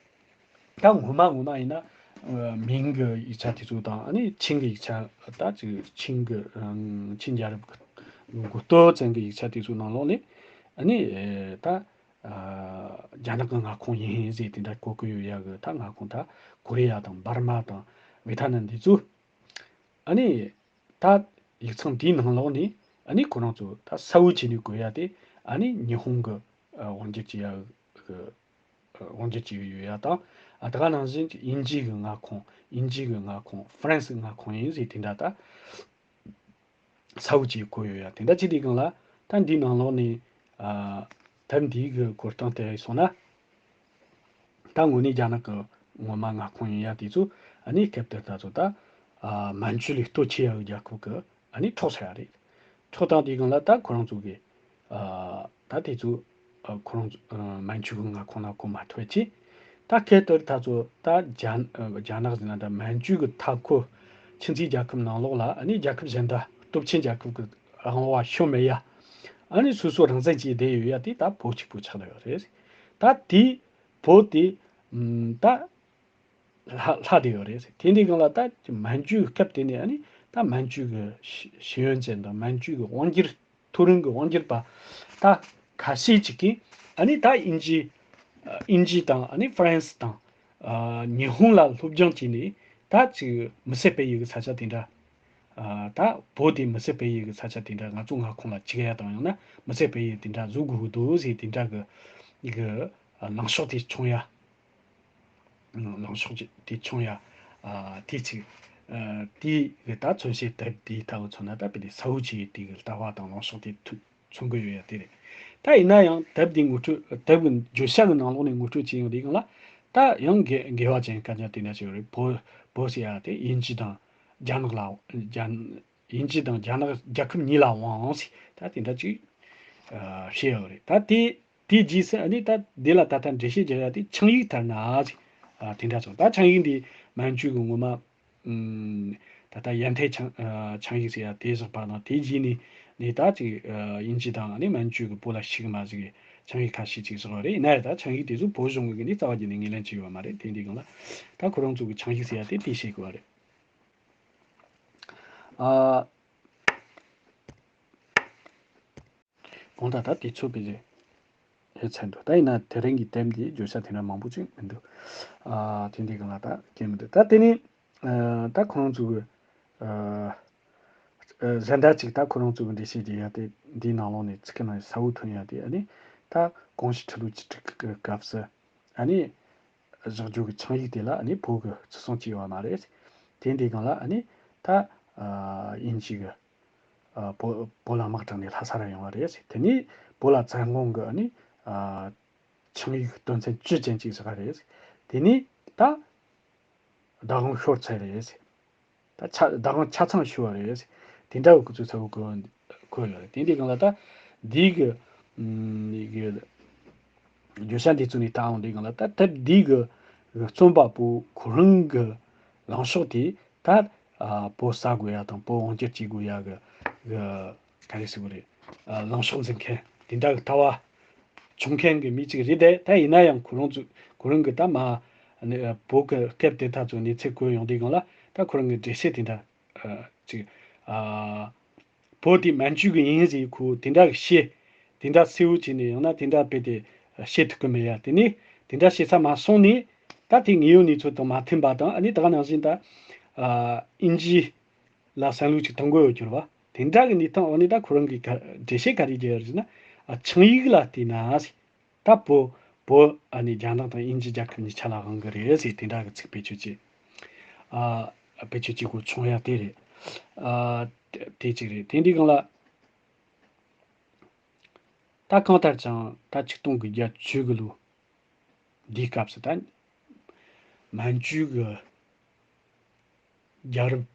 ད་ངོ་མ་ངོ་མ་ཡིན་ན་ཨ་མིང་གི་ཡིག་ཆ་དེ་ཚོ་དང་ཨ་ནི་ཆིང་གི་ཡིག་ཆ་ད་ཅིག་ཆིང་གི་ཨ་ཆིང་རྒྱལ་རབས་ཀྱི་མགོ་སྟོད་ཙམ་གྱི་ཡིག་ཆ་དེ་ཚོ་ནང་ལོགས་ནས་ཨ་ནི་ད་ཨ་རྒྱ་ནག་གི་མངའ་ཁོངས་ཡིན་ཟེར་དེ་འདྲ་གོ་གི་ཡོད་ཡ་གི་ད་མངའ་ཁོངས་ད་ཀོ་རི་ཡ་དང་འབར་མ་དང་ཝེ་ཐ་ནམ་འདི་ཚོ། ཨ་ནི་ད་ཡིག་ཚང་འདིའི་ནང་ལོགས་ནས་ཨ་ནི་ཁོ་རང་ཚོ་ད་གསལ་བོ་བྱས་ནས་གོ་ཡ་དེ་ཨ་ནི་ཉི་ཧོང་གི་ཨ་དབང་སྒྱུར་བྱེད་ཡ་གི་ཨ་དབང་སྒྱུར་བྱེད་ཀྱི་ཡོད་ཡ་དང་ཨ་ད་ག་ནང་བཞིན་གྱི་དབྱིན་ཇི་གི་མངའ་ཁོངས་དབྱིན་ཇི་གི་མངའ་ཁོངས་ཧྥ་རན་སི་གི་མངའ་ཁོངས་ཡིན་ཟེར་དེ་འདྲ་ད་གསལ་བོ་བྱས་གོ་ཡོད་ཡ། དེ་འདྲ་བྱས་དུས་སྒང་ལ་ད་འདིའི་ནང་ལོགས་ནས་ཨ་དེབ་འདིའི་གི་གོ་སྟངས་དེ་སོང་ན། ད་དངོས་གནས་རྒྱ་ནག་གི་ངོ་མ་མངའ་ཁོངས་ཡིན་ཡ་དེ་ཚོ་ཨ་ནི་སྐབས་དེར་ད་ཚོ་ད་ཨ་མན་ཇུ་ལས་སྟོབས་ཆེ་ཡ་གི་རྒྱལ་ཁབ་གི་ཨ་ནི་འཕྲོག་ཚར་ཡ་རེད། འཕྲོག་བཏང་དུས་སྒང་ལ་ད་ཁོ་རང་ཚོ་གི་ཨ་ད་དེ་ཚོ་ཨ་ཁོ་རང་ཚོ་ཨ་མན་ཇུ་གི་མངའ་ཁོངས་ལ་གོ་མ་ཐུབ་ཅི། ད་སྐད་དོར་ད་ཚོ་ད་རྒྱ་རྒྱ་ནག་ཟེར་ན་ད་མན་ཇུ་གི་མཐའ་འཁོར་ཁྱིམ་མཚེས་རྒྱལ་ཁབ་ནང་ལོགས་ལ་ཨ་ནི་རྒྱལ་ཁབ་གཞན་དག་སྟོབས་ཆེན་རྒྱལ་ཁབ་གི་དབང་བ་ཤོར་མེད་ཡ། ཨ་ནི་སོ་སོ་རང་བཙན་གྱིས་བསྡད་ཡོད་ཡ་དེ་ད་བོད་གཅིག་པུ་ཆགས་བསྡད་ཡོད་རེད། ད་དེ་བོད་དེ་ད་ལྷག་ལྷག་བསྡད་ཡོད་རེད། དེ་འདྲའི་སྒང་ལ་ད་མན་ཇུའི་སྐབས་དེ་ནས་ཨ་ནི་ད་མན་ཇུ་གི་ཤེས་ཤེས་ཡོན་ཅན་དང་མན་ཇུ་གི་དབང་སྒྱུར་མཐོ་རིམ་གྱི་དབང་སྒྱུར་པ་ད་ཁ་ཤས་ཅིག་གིས་ཨ་ནི་ད་དབྱིན་ཇི་དབྱིན་ཇི་དང་ཨ་ནི་ཧྥ་རན་སི་དང་ཨ་ཉི་ཧོང་ལ་སློབ་སྦྱོང་བྱས་ནས་ད་ཅིག་མི་སེར་སྤེལ་ཡུལ་གྱི་ས་ཆ་དེ་འདྲ། ཨ་ད་བོད་དེ་མི་སེར་སྤེལ་ཡུལ་གྱི་ས་ཆ་དེ་འདྲ་ང་ཚོ་མངའ་ཁོངས་ལ་བཅུག་ཡ་དང་ཡང་ན་མི་སེར་སྤེལ་ཡུལ་དེ་འདྲ་བཟོ་དགོས་ཀྱི་འདུག་ཟེར་དེ་འདྲ་གི་གི་ལངས་ཕྱོགས་དེ་བྱུང་ཡ། ལངས་ཕྱོགས་ཀྱི་དེ་བྱུང་ཡ། ཨ་དེ་ཅིག་ཨ་དེ་གི་ད་མཚོན་བྱེད་དེབ་དེའི་ལྟ་བུ་མཚོན་ན་ད་དཔེ་དེ་ས་བོ་ཆེའི་དེ་གི་ལྟ་བ་དང་ལངས་ཕྱོགས་དེ་ཐུ་མཚོན་གི་ཡོད་ཡ་དེ་རེད། ད་ཡིན་ན་ཡང་དེབ་དེ་ངོ་སྤྲོད་དེབ་གི་བརྗོད་བྱ་གི་ནང་ལོགས་ནས་ངོ་སྤྲོད་བྱས་ཡོང་དུས་སྒང་ལ་ད་ཡང་འགལ་འགལ་བ་ཅན་སྐད་ཆ་དེ་འདྲ་ཞིག་ཡོད་རེད། བོད་བོད་ཟེར་ཡ་དེ་དབྱིན་ཇི་དང་རྒྱ་ནག་ལ་རྒྱ་དབྱིན་ཇི་དང་རྒྱ་ནག་རྒྱལ་ཁབ་གཉིས་ལ་དབང་ཟེར་ད་དེ་འདྲ་ཅིག་ཨ་བཤད་ཡོད་རེད། ད་དེ་དེའི་རྗེས་སུ་ཨ་ནི་ད་དེ་ལ་ད་ལྟ་འགྲེལ་བཤད་རྒྱག་ཡ་དེ་ཆིངས་ཡིག་ལྟར་ན་ཟེར་ཨ་དེ་འདྲ་སོང་། ད་ཆིངས་ཡིག་འདི་མན་ཇུ་གི་ངོ་མ་ཨམ་ད་ལྟ་ཡན་ཐའེ་ཆིངས་ཨ་ཆིངས་ཡིག་ཟེར་ཡ་དེ་བཞག་པ་དང་དེའི་རྗེས་ནས་ནས་ད་ཅིག་ཨ་དབྱིན་ཇི་དང་ཨ་ནི་མན་ཇུ་གི་བོད་ལ་ཞུགས་མ་ཞུགས་ཀྱི་ཆིངས་ཡིག་ཁ་ཤས་ཅིག་བཞག་པ་རེད། ཡིན་ན་ཡང་ད་ཆིངས་ཡིག་དེ་ཚོ་བོད་གཞུང་གི་ངོས་ནས་རྩ་བ་ཉིད་ནས་ངོས་ལེན་བྱས་ཡོད་མ་རེད། དེ་འདི་སྒང་ལ་ད་ཁོ་རང་ཚོ་གི་ཆིངས་ཡིག་ཟེར་ཡ་དེ་དེ་བཤད་དགོས་པ་རེད། ཨ། གང་ལྟར་ད་དེ་ཚོ་དཔེ་ཆ་ཡོད་ཚད་འདུག་ད་ཡིན་ན་དེ་རིང་གི་དེབ་འདི་བརྗོད་བྱ་དེ་འདྲ་མང་པོ་ཅིག་མི་འདུག་ཨ་དེ་འདི་སྒང་ལ་ད་སྐད་མི་འདུག་ད་དེ་ནི་ཨ་ད་ཁོང་ཚོ་གི་ཨ་ཨ་གཞན་དག་ཅིག་ད་ཁོ་རང་ཚོ་གི་འགྲེལ་བཤད་རྒྱག་ཡ་དེ་འདིའི་ནང་ལོགས་ནས་ཚིག་གི་ནང་ས་བོ་ཐོན་ཡ་དེ་ཨ་ནི་ད་གོང་ཞུས་ཁྲི་ལོ་བཅུ་དྲུག་གི་སྐབས་སུ་ཨ་ནི། བཞག་རྒྱུ་གི་ཆིངས་ཡིག་དེ་ལ་ཨ་ནི་བོད་ཀྱི་བརྩི་སྲུང་བྱས་ཡོད་མ་རེད། དེ་འདི་སྒང་ལ་ཨ་ནི་ད་ཨ་དབྱིན་ཇི་གི་ཨ་བོད་བོད་ལ་དམག་དྲངས་ནས་ལྷ་ས་ར་ཡོང་བ་རེད། དེ་ནས་བོད་ལ་བཙན་དབང་གི་ཨ་ནི་ཨ་ཆིངས་ཡིག་དོན་ཚན་བཅུ་ཅན་ཅིག་བཞག་པ་རེད། དེ་ནས་ད་བདག་དབང་ཤོར་ཚར་རེད། ད་ཆ་བདག་དབང་ཆ་ཚང་ཞུ་བ་རེད། དེ་འདྲ་བའི་སྐུ་ཚབ་ཚ་བོ་བཀོད་བཀོད་ཡོད་རེད། དེ་འདི་སྒང་ལ་ད་འདི་གི་ཨམ་འདི་གི་བརྗོད་བྱ་འདི་ཚོ་ནས་ད་འོང་འདི་སྒང་ལ་ད་དེབ་འདི་གི་གི་རྩོམ་པ་པོ་ཁོ་རང་གི་ལངས་ཕྱོགས་དེ་ད་ཨ་བོད་ཟ་དགོས་ཡ་དང་བོད་དབང་སྒྱུར་བྱེད་དགོས་ཡ་གི་གི་ག་རེ་ཟེར་དགོས་རེད། ཨ་ལངས་ཕྱོགས་འཛིན་མཁན་དེ་འདྲ་གི་ལྟ་བ་བྱུང་མཁན་གྱི་མི་གཅིག་རེད་དེ། ད་ཡིན་ན་ཡང་ཁོ་རང་ཚོ་ཁོ་རང་གི་ད་མ་ཨ་ནི་ཨ་བོད་ཀྱི་སྐབས་དེ་དག་ཚོ་གནས་ཚུལ་བཀོད་ཡོང་དུས་སྒང་ལ་ད་ཁོ་རང་གི་འགྲེལ་བཤད་དེ་འདྲ་ཨ་ཅིག་ཨ་བོད་དེ་མན་ཇུ་གི་ཡིན་ཟེར་ཁོ་དེ་འདྲ་གི་བཤད་དེ་འདྲ་གསལ་བོ་བྱས་ནས་ཡང་ན་དེ་འདྲ་དཔེ་དེ་བཤད་ཐུབ་ཀྱི་མེད་ཡ། དེ་ནས་དེ་འདྲ་བཤད་ས་མ་སོང་ནས་ད་དེ་དངོས་ཡོད་གནས་ཚུལ་དང་མ་མཐུན་པ་དང་ཨ་ནི་ད་ག་ནང་བཞིན་ད་ཨ་དབྱིན་ཇི། ལ་བསམ་བློ་ཅིག་གཏོང་དགོས་ཡོད་གྱུར་བ། དེ་འདྲ་གི་གནས་སྟངས་འོག་ནས་ད་ཁོ་རང་གིས་ག་འགྲེལ་བཤད་ག་རེ་བརྒྱབ་ཡོད་རེད་ཟེར་ན། ཨ་ཆིངས་ཡིག་ལ་བལྟས་ན་ཟེར། ད་བོད་བོད་ཨ་ནི་རྒྱ་ནག་དང་དབྱིན་ཇི་རྒྱལ་ཁབ་གཉིས་ཆ་ལ་དབང་གི་རེད་ཟེར་དེ་འདྲ་གི་ཚིག་བེད་སྤྱོད་བྱས། ཨ་བེད་སྤྱོད་བྱེད་དགོས་བྱུང་ཡ་དེ་རེད། ཨ་དེ་གཅིག་རེད། དེ་འདྲའི་སྒང་ལ་ད་གང་ལྟར་ཀྱང་ད་ཆིག་སྟོང་དགུ་བརྒྱ་བཅུ་དགུ་ལོ་འདིའི་སྐབས་སུ་ད་མན་ཇུ་གི་རྒྱལ་རབས་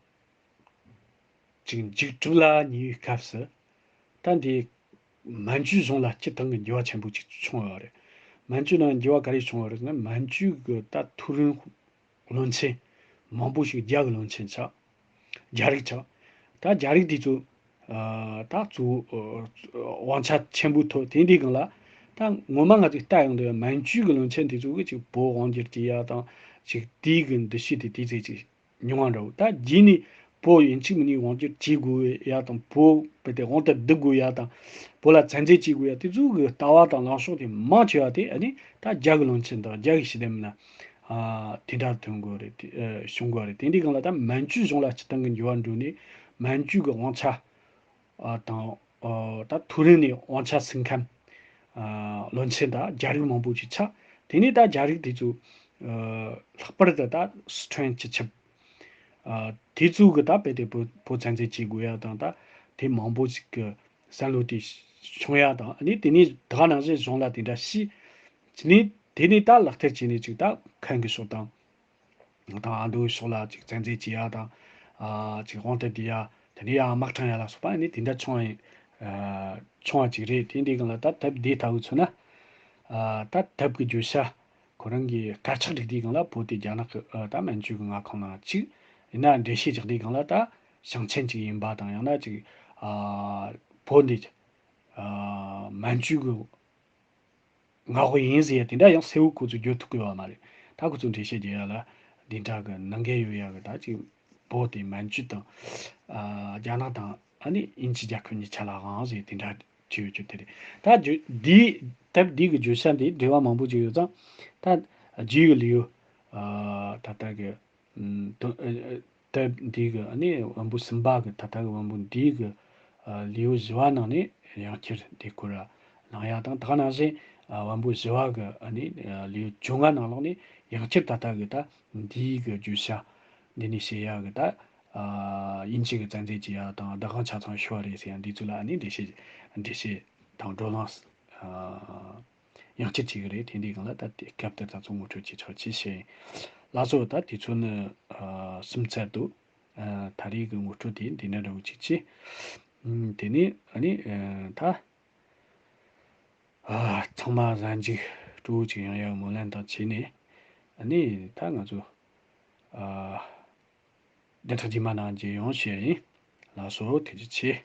ཅིག་མཇུག་གྲུབ་ལ་ཉེ་བའི་སྐབས་སུ་ད་འདི་མན་ཇུ་གཞུང་ལ་སྤྱི་བཏང་གི་འགྱུར་བ་ཆེན་པོ་ཅིག་བྱུང་ཡོད་རེད། མན་ཇུ་ནང་འགྱུར་བ་ག་རེ་བྱུང་ཡོད་རེད་ཟེར་ན། མན་ཇུ་གི་ད་མཐོ་རིམ་བློན་ཆེན་མང་པོ་ཞིག་རྒྱ་གི་བློན་ཆེན་ཆགས། རྒྱ་རིགས་ཆགས། ད་རྒྱ་རིགས་དེ་ཚོ་ཨ་ད་གཙོ་བོ་ཨ་དབང་ཆ་ཆེན་པོ་ཐོབ། དེ་འདྲའི་སྒང་ལ་ད་ངོ་མ་ང་ཚོས་ལྟ་ཡོང་དུས་མན་ཇུ་གི་བློན་ཆེན་དེ་ཚོ་གིས་ཅིག་བོད་དབང་སྒྱུར་གྱི་ཡ་དང་ཅིག་དེའི་གི་འདུ་ཤེས་དེ་དེ་ཚོས་ཅིག་མྱོང་བ་འདྲ་བོ། ད་རྗེས་ནས་བོད་ཡིན་གཅིག་མིན་གཉིས་དབང་སྒྱུར་བྱེད་དགོས་ཡ་དང་བོད་བོད་དེ་དབང་དུ་བསྡུ་དགོས་ཡ་དང་བོད་ལ་བཙན་འཛུལ་བྱེད་དགོས་ཡ་དེ་ཚོ་གི་ལྟ་བ་དང་ལངས་ཕྱོགས་དེ་མང་ཆེ་བ་དེ་ཨ་ནི་ད་རྒྱ་གི་བློན་ཆེན་དང་རྒྱ་གི་ཞི་བདེ་མི་སྣ། ཨ་དེ་འདྲ་ཐོན་དགོས་རེད། དེ་ཨ་བྱུང་དགོས་རེད། དེ་འདྲའི་སྒང་ལ་ད་མན་ཇུ་གཞུང་ལ་སྤྱི་བཏང་གི་འགྱུར་བ་འགྲོ་ནས་མན་ཇུ་གི་དབང་ཆ་ཨ་དང་ཨ་ད་མཐོ་རིམ་ནས་དབང་ཆ་ཟིན་མཁན་ཨ་བློན་ཆེན་དང་རྒྱ་རིགས་མང་པོ་ཞིག་ཆགས། དེ་ནས་ད་རྒྱ་རིགས་དེ་ཚོ་ཨ་ལྷག་པར་དུ་ད་སི་ཁྲོན་སྤྱི་ཁྱབ་ཨ་དེ་ཚོ་གི་ད་དཔེ་དེ་བོད་བོད་བཙན་འཛུལ་བྱེད་དགོས་ཡ་དང་ད་དེ་མང་པོ་ཞིག་གི་བསམ་བློ་དེ་བྱུང་ཡ་དང་། ཨ་ནི་དེ་ནས་ད་ག་ནང་བཞིན་གཞུང་ལ་དེ་འདྲ་བཤད། དེ་ནས་དེ་ནས་ད་ལག་བསྟར་བྱས་ནས་ཅིག་ད་མཁན་གྱི་ཕྱོགས་དང་། དང་ཨ་མདོའི་ཕྱོགས་ལ་ཅིག་བཙན་འཛུལ་བྱེད་ཡ་དང་། ཨ་ཅིག་དབང་དུ་བསྡུ་ཡ། དེ་ནས་ཡང་དམག་དྲངས་ཡ་ལ་སོགས་པ་ཨ་ནི་དེ་འདྲ་བྱུང་བ་ཡིན། ཨ་བྱུང་བ་ཅིག་རེད། དེ་འདྲའི་སྒང་ལ་ད་དེབ་འདི་ལྟ་བུ་མཚོན་ན། ཨ་ད་དེབ་ཀྱི་བརྗོད་བྱ་ ཁོ་རང་གི་དཀར་ཆག་སྒྲིག་དུས་སྒང་ལ་བོད་དེ་རྒྱ་ནག་གི་ཨ་ད་མན་ཇུ་གི་མངའ་ཁོངས་ནང་གཅིག་ཡིན་ན། འགྲེལ་བཤད་རྒྱག་དུས་སྒང་ལ་ད་ཞིང་ཆེན་གཅིག་ཡིན་པ་དང་། ཡང་ན་ཅིག་ཨ་བོད་འདི་ཨ་མན་ཇུ་གི་མངའ་འོག་ཡིན་ཟེར་ཡ་དེ་འདྲ་ཡང་གསལ་བོ་ཁོ་ཚོས་བརྗོད་ཐུབ་ཀྱི་ཡོད་མ་རེད། ད་ཁོ་ཚོས་འགྲེལ་བཤད་རྒྱག་ཡ་ལ་འདི་འདྲ་གི་ནང་འགལ་ཡོད་ཡ་གི། ད་ཅིག་བོད་དེ་མན་ཇུ་དང་ཨ་རྒྱ་ནག་དང་ཨ་ནི་དབྱིན་ཇི་རྒྱལ་ཁབ་གཉིས་ཆ་ལ་དབང་ཟེར་དེ་འདྲ་བྲིས་ཡོད་རྒྱུ་དེ་རེད། ད་རྒྱུ་འདིའི་དེབ་འདི་གི་བརྗོད་བྱ་འདི་འགྲེལ་བ་མང་པོ་ཅིག་ཡོད་ཙང་། ད་རྒྱུ་ཡི་ལེའུ་ཨ་ད་ལྟ་གི་ཨམ་དོན་ཨ་ཨ་དེབ་འདི་གི་ཨ་ནི་བམ་པོ་གསུམ་པ་གི། ད་ལྟ་གི་བམ་པོ་འདི་གི་ཨ་ལེའུ་བཞི་བ་ནང་ནས་ཡང་བསྐྱར་འདི་སྐོར་ལ་གནང་ཡ་དང་། ད་ག་ནང་བཞིན་ཨ་བམ་པོ་བཞི་བ་གི་ཨ་ནི་ཨ་ལེའུ་བཅོ་ལྔ་ནང་ལོགས་ནས་ཡང་བསྐྱར་ད་ལྟ་གི་ད་འདི་གི་བརྗོད་བྱ་འདི་ནས་བཤད་ཡ་གི། ད་ཨ་དབྱིན་ཇི་གི་བཙན་འཛུལ་བྱེད་ཡ་དང་བདག་དབང་ཆ་ཚང་ཤོར་བ་རེད་ཟེར་ཡ་འདི་ཚོ་ལ་ཨ་ནི་འགྲེལ་བཤད་འགྲེལ་བཤད་དང་བགྲོ་གླེང་ཨ་ཡང་བསྐྱར་བྱེད་ཀྱི་རེད། དེ་འདྲའི་སྒང་ལ་ད་དེ་སྐབས་དེར་ད་ཚོ་ངོ་སྤྲོད་བྱེད་ཆོག་ཅེས་བཤད་ཡིན། ལགས་སོ། ད་དེ་ཚོ་ནི་ཨ་གསུམ་ཚར་འདུག་ཨ་ད་རེས་ཀྱི་ངོ་སྤྲོད་དེ་འདི་ནས་འདྲ་བོ་ཅིག་བྱས། ཨམ་དེ་ནས་ཨ་ནི་ཨ་ད་ཨ་ཚང་མ་གཟའ་མཇུག་སྤྲོ་བོ་ཅིག་ཡོང་ཡག་སྨོན་ལམ་དང་བྱས་ནས། ཨ་ནི་ད་ང་ཚོ་ཨ་བདུན་ཕྲག་རྗེས་མ་ནང་མཇལ་ཡོང་བྱས་ཡིན། ལགས་སོ། ཐུགས་རྗེ་ཆེ།